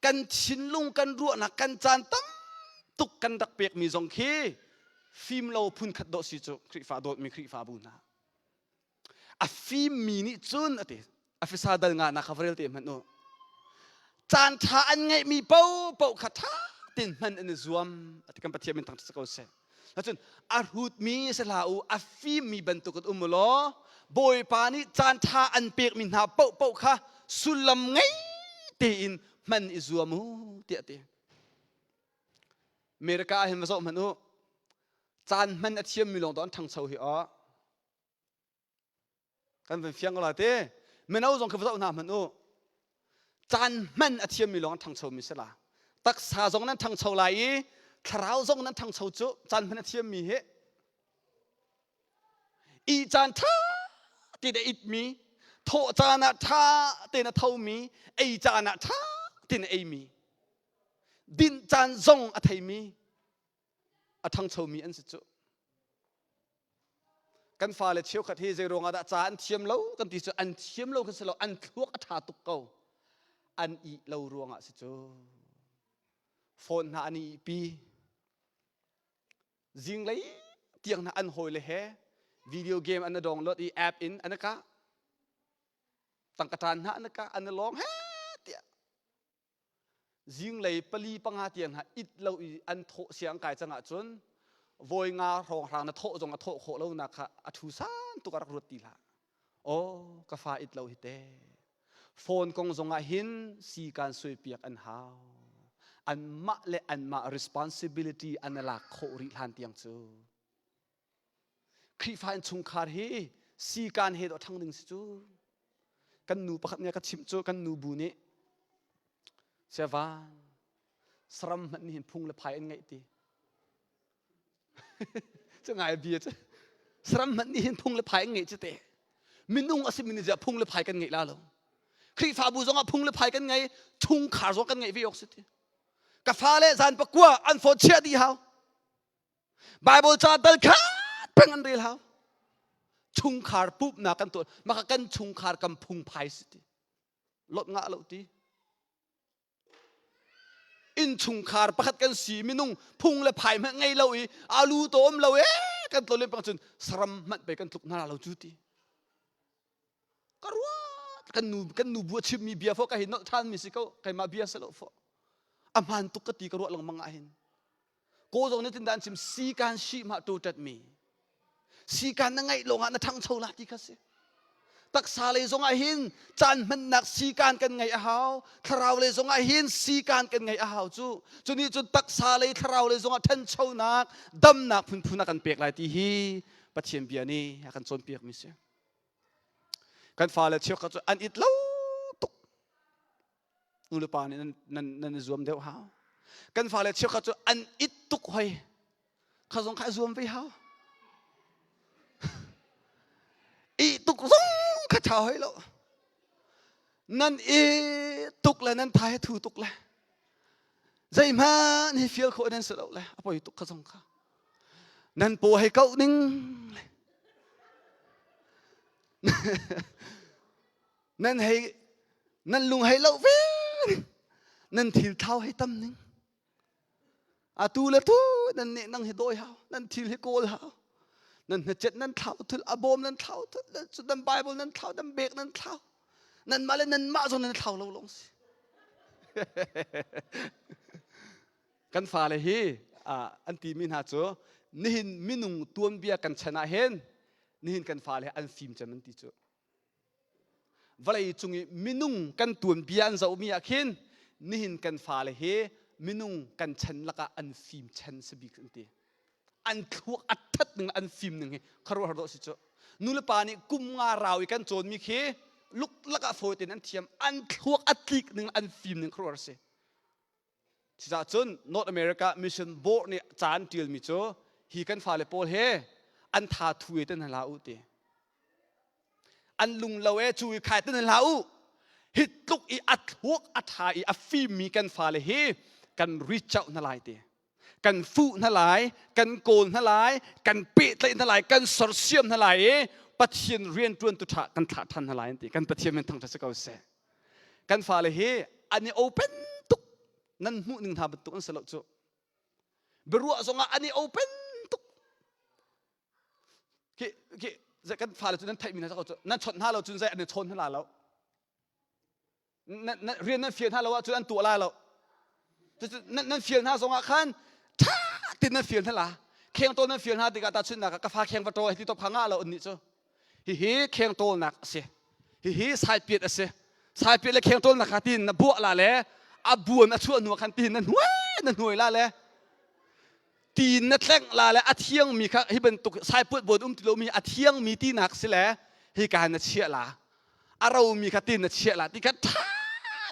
kan thinlung kan ruahnak kan caan tam tuk kan rak pekmi zong khi fim lo phun khat dawh si cu Khrihfa dawtmi Khrihfabu hna. A fimmi nih cun a ti Afisa dal nga nak kha va rel te hmanh u. Caan ṭha an ngeihmi paohpaoh kha ṭha tein hman an i zuam a ti kan Pathian min thangṭhat si ko seh. Cun a hrutmi si hlah u, a fimmi bantukin um u law Bawipa nih caan ṭha an pekmi hna paohpaoh kha sullam ngei tein hman i zuam u tiah a ti. America ah hin va zoh hmanh u. Caan hman a thiammi lawng to an ṭhangcho hi aw. Kan van fiang ko la te. Mino zong kha va zoh hna hmanh u. Caan hman a thiammi lawng an ṭhangchomi si la. Taksa zong nan ṭhangcho lai i thlarau zong nan ṭhangcho cu caan hman a thiammi hi. I caan ṭha te na itmi, thawh caan ah ṭha te na thomi, ei caan ah ṭha tin eimi, dinh caan zong a theimi, a ṭhangchomi an si cu. Kan fale cheukhat hi zei ruangah dah ca an thiam lo kan ti cu an thiam lo kan si lo, an thluak a ṭha tuk ko. An ih lo ruangah si cu. Phone hna an i ihpi. Zinglei tiang hna an hawile he video game an i download i app in an i kah. Tangka ṭan hna an i kah, an i lawng he tiah. Zinglei pali panga tiang hna it lo i an thawh siang kai cang ahcun vawi nga hrawnghrang na thawh zong a thawh khawh lonak kha a ṭhu san tuk a rak ruat ti hlah. Aw ka fa it lo hi te. Phone kong zong ah hin si kan suaipiak an hau. Anmah le anmah responsibility an i lak khawh rih hlan tiang cu. Khrihfa innchungkhar hi sikaan he dawh ṭhang ding si cu. Kan nu pakhat nih a ka chimh cu kan nu bu nih siavan saram hmanh nih hin phung le phai an ngeih ti. Cu ngai bia cu. Saram hmanh nih hin phung le phai an ngeih cu te. Minung a simi nih ziah phung le phai kan ngeih la lo. Khrihfabu zongah phung le phai kan ngei, chungkhar zong kan ngeih ve awk si ti. Ka fale zan pakua an phone chiah dih hau. Bible ca dal khat peng an rel hau. Chungkhar pumhnak kan tuah. Maka kan chungkhar kan phungphai si ti. Lot ngah lo ti. Innchungkhar pakhat kan si minung phung le phai hmanh ngei lo i alu to um lo e kan tlo len pang cun saram hmanh pe kan tluk hna lo cu ti. Ka ruat kan nu kan nu bu a chimmi bia fo ka hi nolh ṭhan mi si ko keimah bia si lo fo. A hmaan tuk ka ti ka ruah lengmang ah hin. Kaw zong nih tindah an chim sikan shi mah tu ṭat mi sikan na ngaih lawngah na ṭhangcho la ti kha si. Taksa lei zongah hin caan hmannak sikan kan ngaih a hau. Thlarau lei zongah hin sikan kan ngaih a hau cu. Cu nih cun taksa lei thlarau lei zongah ṭhanchonak damnak phunphun a kan pek lai ti hi Pathian bia nih a kan cawnpiak mi si. Kan fale cheukhat cu an it lo tuk. Nu le pa nih nan, nan, nan i zuam deuh hau. Kan fale cheukhat cu an it tuk hoi. Kha zong kha i zuam ve hau. I tuk zong kha ṭha hoi lo. Nan i tuk le nan tha he thu tuk le zeihmanh hi fial khawh nan si lo le a poi tuk kha zong kha. Nan paw hei kauh ning le nan hei nan lung hei lo ve nan thil thau hei tam ning atu le tu nan nih nang hi dawi hau nan thil hi kawl hau nan hnachet nan thlau thul a bawm nan thlau thul nan bible nan thlau nan bek nan thlau nan mah le nan mah zong nan thlau lo long si kan fale hi an timi hna cu nihin minung tuanbia kan chan ah hin nihin kan fale an fim cem an ti cu Vawlei cung i minung kan tuanbia an zohmi ah khin nihin kan fale hi minung kan chan lakah an fim chan si bik an ti. An thluak a ṭhat ning an fim ning hi khuaruahhar dawh si cu. Nulepa nih kum nga rau i kan cawnmi khi luklak ah fawi tein an thiam. An thluak a tlik ning an fim ning khuaruahhar si. Cucaah cun North America Mission Board nih ca an ṭialmi cu hi kan fale pawl he an tha thu e ten hlah u ti. An lung lo e cu i khai ten hlah u. Hi tluk i a thluak a ṭha i a fimmi kan fale hi kan reach out hna lai ti. Kan fuh hna lai, kan kawl hna lai, kan pehtlaih hna lai, kan sersiam hna lai i Pathian rianṭuan tu ṭha kan thlah ṭhan hna lai an ti. Kan Pathian min thangṭhat si ko seh. Kan fale hi an i open tuk nan hmuh ning hna bantuk an si lo cu biaruah zongah an i open tuk khi khi kan fale cu nan theihmi hna cu nan chawnh hna lo cun zei an i chawn hna lo rian nan fial hna lo ahcun an tuah lai lo nan fial hna zongah khan ṭha tein nan fial hna la kheng tawl nan fial hna tikah tahchunhnak ah ka fa kheng va ṭawl hei ti top kha ngah lo an nih cu hihi kheng tawlnak a si hihi saipiat a si saipiat le kheng tawlnak kha tiin na buah la le a buan a chuah hnu ah khan tiin na hnuai na hnuai la le tiin na tlengh la le a thiangmi kha hi bantuk saipuat buan um ti lomi a thiangmi tinak si le hika na chiah la a romi kha tiin na chiah la ti kha ṭha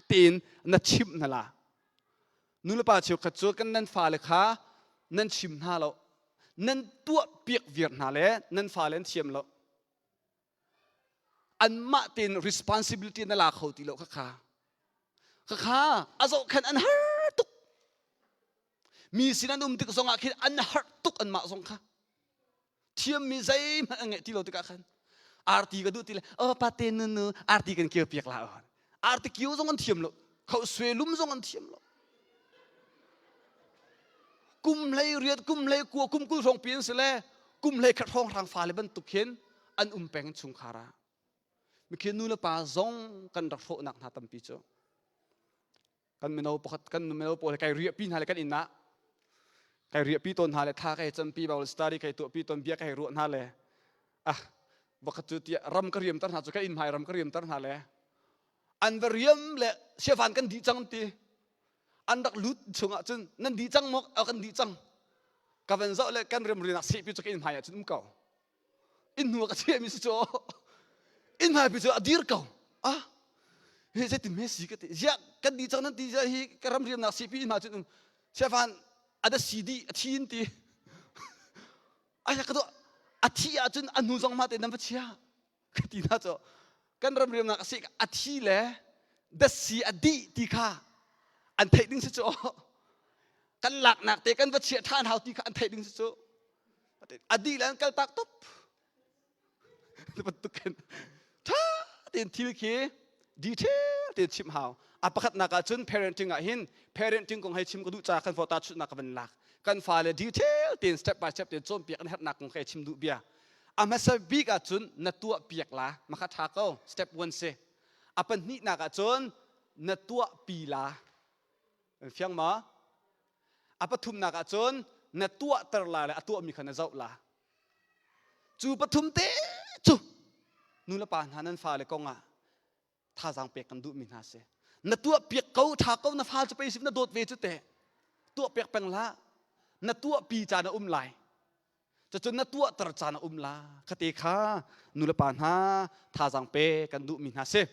tein na chimh hna la nulepa cheukhat cu kan nan fale kha nan chim hna lo nan tuah piak viar hna le nan fale an thiam lo anmah tein responsibility na la kho ti lo kha kha. Khakha a zohkhenh an har tuk. Mi sin an um tik zongah khin an har tuk anmah zong kha. Thiammi zeihmanh an ngeih ti lo tikah khan arti ka duh ti le oh pate nu nu arti kan kio piak la arti kio zong an thiam lo khau sue lum zong an thiam lo kum hlei riat kum hlei kua kum 20 hrawng pi an si le kum hlei khat hrawng hrang fale bantuk hin an um peng chungkhar ah mikhin nu le pa zong kan rak hrawhnak hna tampi cu kan mino pakhat kan mino pawl kai riah pi hna le kan inn ah kai riah pi tawn hna le thla kai campi Bible study kai tuah pi tawn bia kai ruah hna le ah bakhat cu tiah ram ka riam tar hna cu ka inn hmai ram ka riam tar hna le an va riam le siafan kan dih cang ti an rak lut chungah cun nan dih cang maw kan dih cang ka van zoh le kan riam rinak sehpi cu ka inn hmai ah cun um ko inn hnu ah ka chiahmi si cu inn hmaipi cu a dir ko ah hi zeitin hme si ka ti ziah kan di cang nan ti ziah hi ka ram riamnak sipi inn hma cun siafan a da si dih a thi in ti aya ka a thi ahcun a hnu zong ma te nan va chia ka ti na cu kan ram riamnak a si a thi le dasi a dih ti kha an theih ding si cu kan laknak te kan va chiah ṭhan hau ti kha an theih ding si cu a dih le an kal tak top bantukin ṭha tein thil khi detail tein chimh hau a pakhatnak ah cun parenting ah hin parenting kong hei chim ka duh ca kan fota chutnak ka van lak kan fale detail tein step by step tein cawnpiak an herhnak kong hei chim duh bia a hmasa bik ah cun na tuah piak la makha ṭha ko step 1 si a pahnihnak ah cun na tuah pi la fiang ma A pathumnak ah cun na tuahter la le a tuahmi kha na zoh la. Cu pathum te cu nu le pa hna nan fale kong ah thazaang pek kan duhmi hna si. Na tuah piak ko tha ko na fa cu pei na dawt ve cu te. Tuah piak peng la. Na tuah pi caan a um lai. Cucun na tuahter caan a um la. Khate kha nu le pa hna thazaang pe kan duhmi hna si.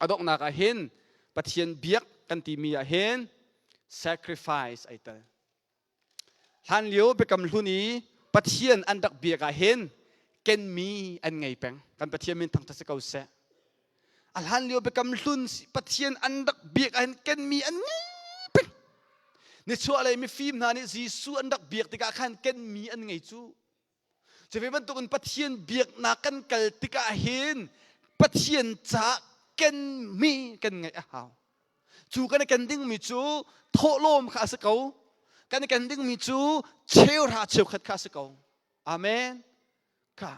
A donghnak ah hin Pathian biak kan timi ah hin sacrifice ai tel. Hlan lio biakam hlun i Pathian an rak biak ah hin kenmi an ngei peng. Kan Pathian min thangthat si ko seh. A hlan lio biakam hlun Pathian an rak biak ah hin kenmi an ngei peng. Nichuahlei mifim hna nih Jesuh an rak biak tikah khan kenmi an ngei cu. Cuve bantukin Pathian biaknak kan kal tikah hin Pathian ca kenmi kan ngeih a hau. Cu kan i ken dingmi cu thawhlawm kha a si ko. Kan i ken dingmi cu cheuhra cheukhat kha a si ko. Amen. Kha.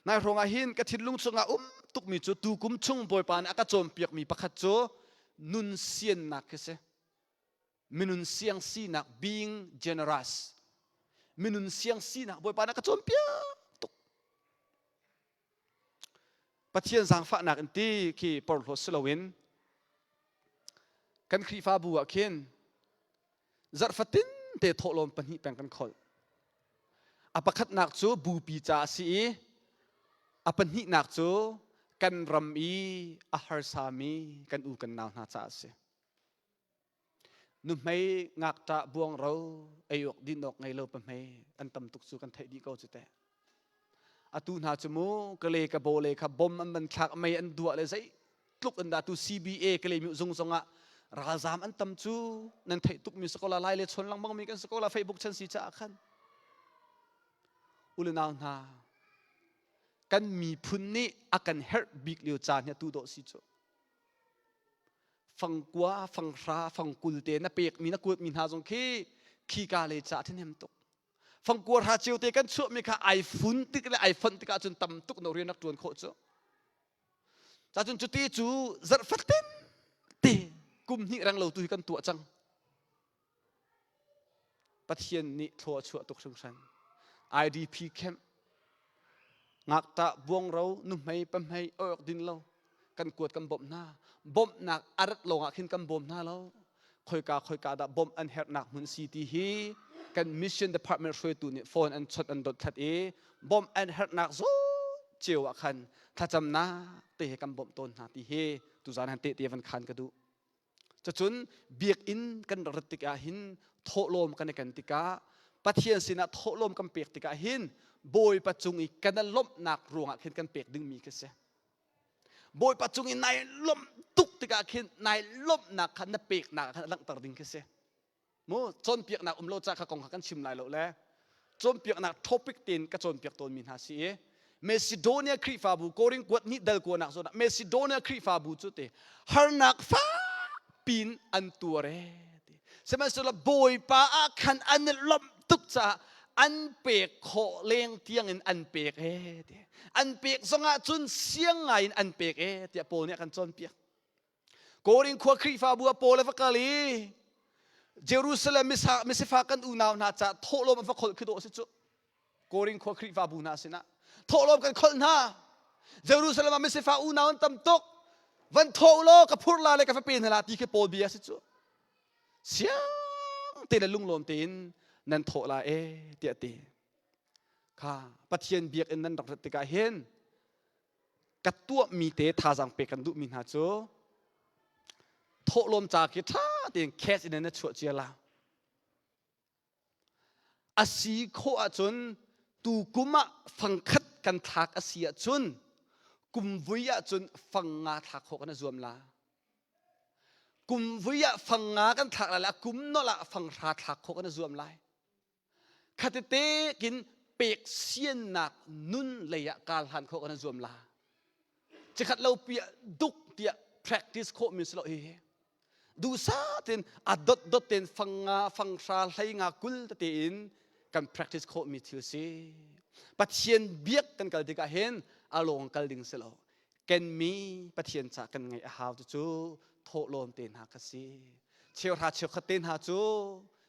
Nai hrawng ah hin ka thinlung chungah um tukmi cu tukum chung Bawipa nih a ka cawnpiakmi pakhat cu nun siannak khi si. Minun siang sinak being generous minun siang sinak Bawipa na ka cawnpiak tuk Pathian zaangfahnak in ti khi porhlawt si loin kan Khrihfabu ah khin zarh fatin te thawhlawm pahnih peng kan kholh a pakhatnak cu bupi ca a si i a pahnihnak cu kan ram i a harsami kan u kan nau hna caah a si Nuhmei ngakṭah buangro ei awk din awk ngei lo pahmei an tam tuk cu kan theih dih ko cu teh. Atu hna cu mu kale ka bawle kha bom an van thlak mei an duah le zei tluk in dah tu CBA kale mi zung zong ah ralzam an tam cu nan theih tuk mi sakola lai le chon lengmang mi kan sakola Facebook chan si caah khan ulenau hna kan miphun nih a kan herh bik lio caan hi atu dawh si cu Fangkua, fanghra, fangkul te na pekmi na kuatmi hna zong khi khika le ca thahnem tuk. Fangkua hra cio te kan chuahmi kha ai fun tik le ai fonh tikah cun tam tuk no rian rak ṭuan khawh cu. Cacun cuti cu zarh fatin te kum hnih reng lo tu hi kan tuah cang. Pathian nih thlua a chuah tuk hringhran. IDP camp ngakṭah buangro nuhmei pahmei awk din lo kan kuat kan bawmh hna bawmhnak a rat lawngah khin kan bawm hna lo khoika khoika dah bawmh an herhnak hmun si ti hi kan mission department hruaitu nih phone an chawt an dot thlat i bawmh an herhnak zawn cio ah khan thlacamnak te he kan bawmh tawn hna ti hi tuzan han tehte van khan ka duh Cucun biakinn kan rak rat tikah hin thawhlawm kan i ken tikah Pathian sinah thawhlawm kan pek tikah hin Bawipa cung i kan i lawmhnak ruangah khin kan pek dingmi khi si. Bawipa cung i nai lawmh tuk tikah khin nai lawmhnak kha na peknak khan a langhter ding khi si. Mu cawnpiaknak um lo ca kha kong kha kan chim lai lo le cawnpiaknak topic tein ka cawnpiak tawnmi hna si i Macedonia Khrihfabu Korin kuat nih dal kuanak zawn ah Macedonia Khrihfabu cu te harnak fakpin an tuar e ti. Sihmanhsehlaw Bawipa ah khan an i lawmh tuk caah an pek khawh leng tiangin an pek e ti. An pek zongah cun siang ngai in an pek e tiah Paul nih a kan cawnpiak. Korin khua Khrihfabu ah Paul a va kal i Jerusalem misifak kan unau hna caah thawhlawm a va kholh khi dawh a si cu. Korin khua Khrihfabu hna sinah thawhlawm kan kholh hna. Jerusalem ah misifak unau an tam tuk. Van thawh law ka phurh la le ka va pe hna la ti khi Paul bia a si cu. Siang te le lunglawm tein nan thawh la e tiah ti. Kha Pathian biakinn nan rak rat tikah hin ka tuahmi te thazaang pek kan duhmi hna cu thawhlawm ca khi ṭha tein cash in na chuah cia la. A si khawh ahcun tu kum ah fangkhat kan thlak a si ahcun kum vui ahcun fang nga thlak khawh kan i zuam la. Kum vui ah fang nga kan thlak lai le a kum nolh ah fang hra thlak khawh kan i zuam lai. Khatete kin pek siannak nun lei ah kal han khawh kan i zuam la. Cikhat lo pi ah duk tiah practice khawh mi si lo hi. Duhsah tein a dot dot tein fang nga fang hra hlei nga 20 tete in kan practice khawh mi thil si. Pathian biak kan kal tikah hin a lawng kal ding si lo. Ken mi Pathian ca kan ngaih a hau cu thawhlawm te hna ka si. Cheuhra cheukhat te hna cu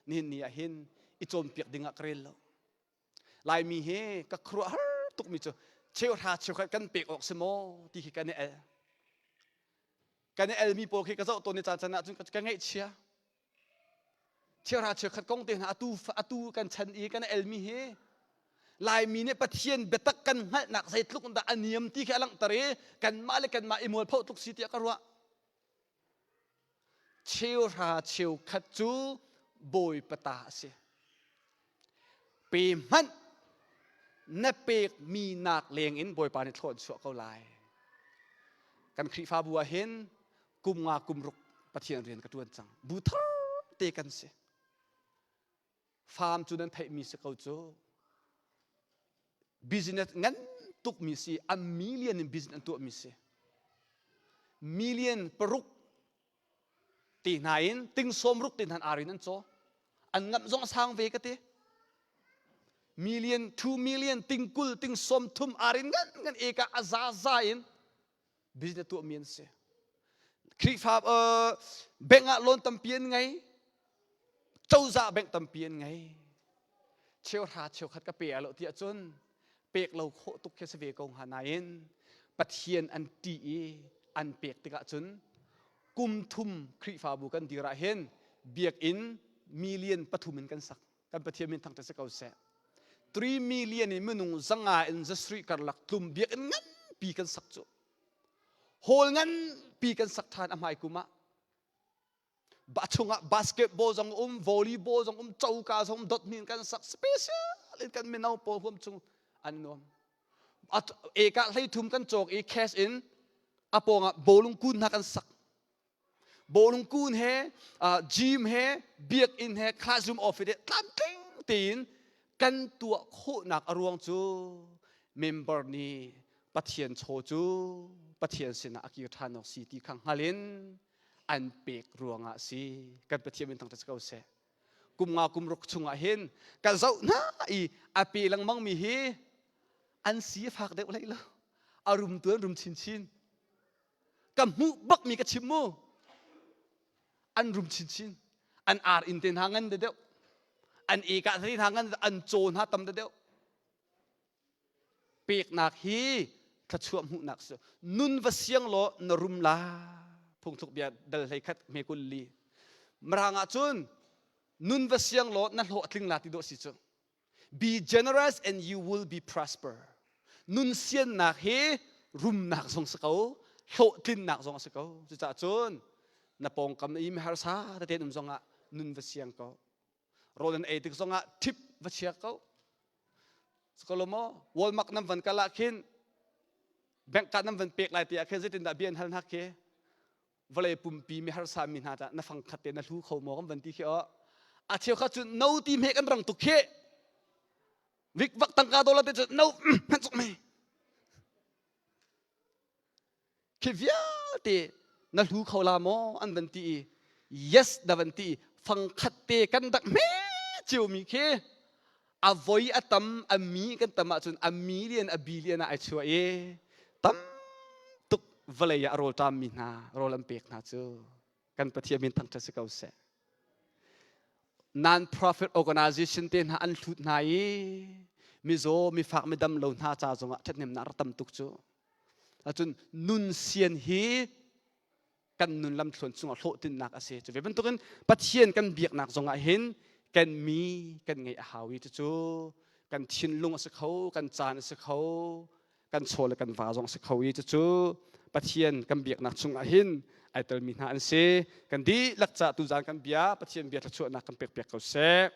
nihin ni ah hin i cawnpiak ding ah ka rel lo. Laimi hi ka khuaruahhar tukmi cu cheuhra cheukhat kan pek awk si maw ti khi kan i el. Kan i elmi pawl khi ka zoh tawn i caan can ahcun ka ngaihchia. Cheuhra cheukhat kong te hna atu atu kan chan i kan elmi hi Laimi nih Pathian biatak kan hngalhnak zeitluk dah a niam ti khi a langhter i kanmah le kanmah i mualpho tluk si tiah ka ruah. Cheuhra cheukhat cu Bawipa ta a si. Pe hmanh na pekmi nak leng in Bawipa nih thlawh an chuah ko lai. Kan Khrihfabu ah hin kum nga kum ruk Pathian rian ka ṭuan cang. Bu thar te kan si. Farm cu nan theihmi si ko cu. Business ngan tukmi si, a million in business an tuahmi si. Million 6 ti hna in ting 60 ti hna arin an caw. An ngamh zong a sang ve ka ti. Million, 2 million, ting 20, ting 30 arin ngan ngan eka a za za in business tuahmi an si. Khrihfa bank ah loan tampi an ngei. Cozah bank tampi an ngei. Cheuhra cheukhat ka pe lo tiah cun pek lo khawh tuk khi si ve ko hnga nain Pathian an ṭih i an pek tikah cun kum thum Khrihfabu kan dir ah hin biakinn million 3 in kan sak. Kan Pathian min thangṭhat si ko seh. 3 million in minung 500 in 700 karlak tlum biakinn nganpi kan sak cu. Hall nganpi kan sak ṭhan a hmai kum ah. Ba chungah basketball zong um, volleyball zong um, coka zong dot hnin kan sak special in kan mino pawl huam chung an nuam. Eka 33 kan cawk i cash in a pawngah bowlung kun hna kan sak. Bawlung kun he, gym he, biakinn he, classroom office he tlamtling tein kan tuah khawhnak a ruang cu member nih Pathian chaw cu Pathian sinah a kir ṭhan awk si ti kha hngal in an pek ruangah si. Kan Pathian min thangṭhat si ko seh. Kum nga kum ruk chungah hin ka zoh hna i a pe lengmang mi hi an si a fak deuh hlei lo. A rum tu an rum chinchin. Ka hmuh bak mi ka chim mu. An rum chinchin. An ar inn te hna ngan deuh. An eka te hna ngan an caw hna tam deuh. Peknak hi thluachuah hmuhnak si. Nun va siang law na rum la. Phungthluk bia dal 11 hme 24. Mirang ah cun nun va siang law na hlawh a tling la ti dawh si cu. Be generous and you will be prosper. Nun siannak hi rumnak zong si ko, hlawhtlinnak zong a si ko. Cucaah cun na pawngkam i miharsa tete um zongah nun va siang ko. Rawl an ei tik zongah tip va chia ko. Sikolo maw? Walmart nan van kal ah khin Bank card nan van pek lai ti ah khin zeitindah bia an hal hna khi? Vawlei pumpi mi harsa mi hna tah na fang khat te na hlu kho maw kan van ti khi aw. A cheu kha cu no ti hme kan rang tuk khi. Vik vak tangka dollar te cu no hman cuk me. Khi vialte na hlu kho la maw an van ti i yes na van ti i fangkhat te kan dak hme ciomi khi a voi a tam a mi kan tam ahcun a million a billion ah ai chuah i tam tuk vawlei ah a rawlṭam mi hna rawl an pek hna cu kan Pathian min thangṭhat si ko seh. Non-profit organization te hna an hlut hna i mizaw mifak midam lo hna ca zongah ṭhathnemnak rak tam tuk cu. Ahcun nun sian hi kan nun lamthluan chungah hlawhtlinnak a si. Cu ve bantukin Pathian kan biaknak zongah hin kan mi kan ngeih a hau i cucu kan thinlung a si kho, kan caan a si kho, kan chaw le kan va zong a si kho i cucu Pathian kan biaknak chungah hin ai telmi hna an si. Kan dihlak ca tuzaan kan bia Pathian bia thluachuahnak kan pekpiak ko seh.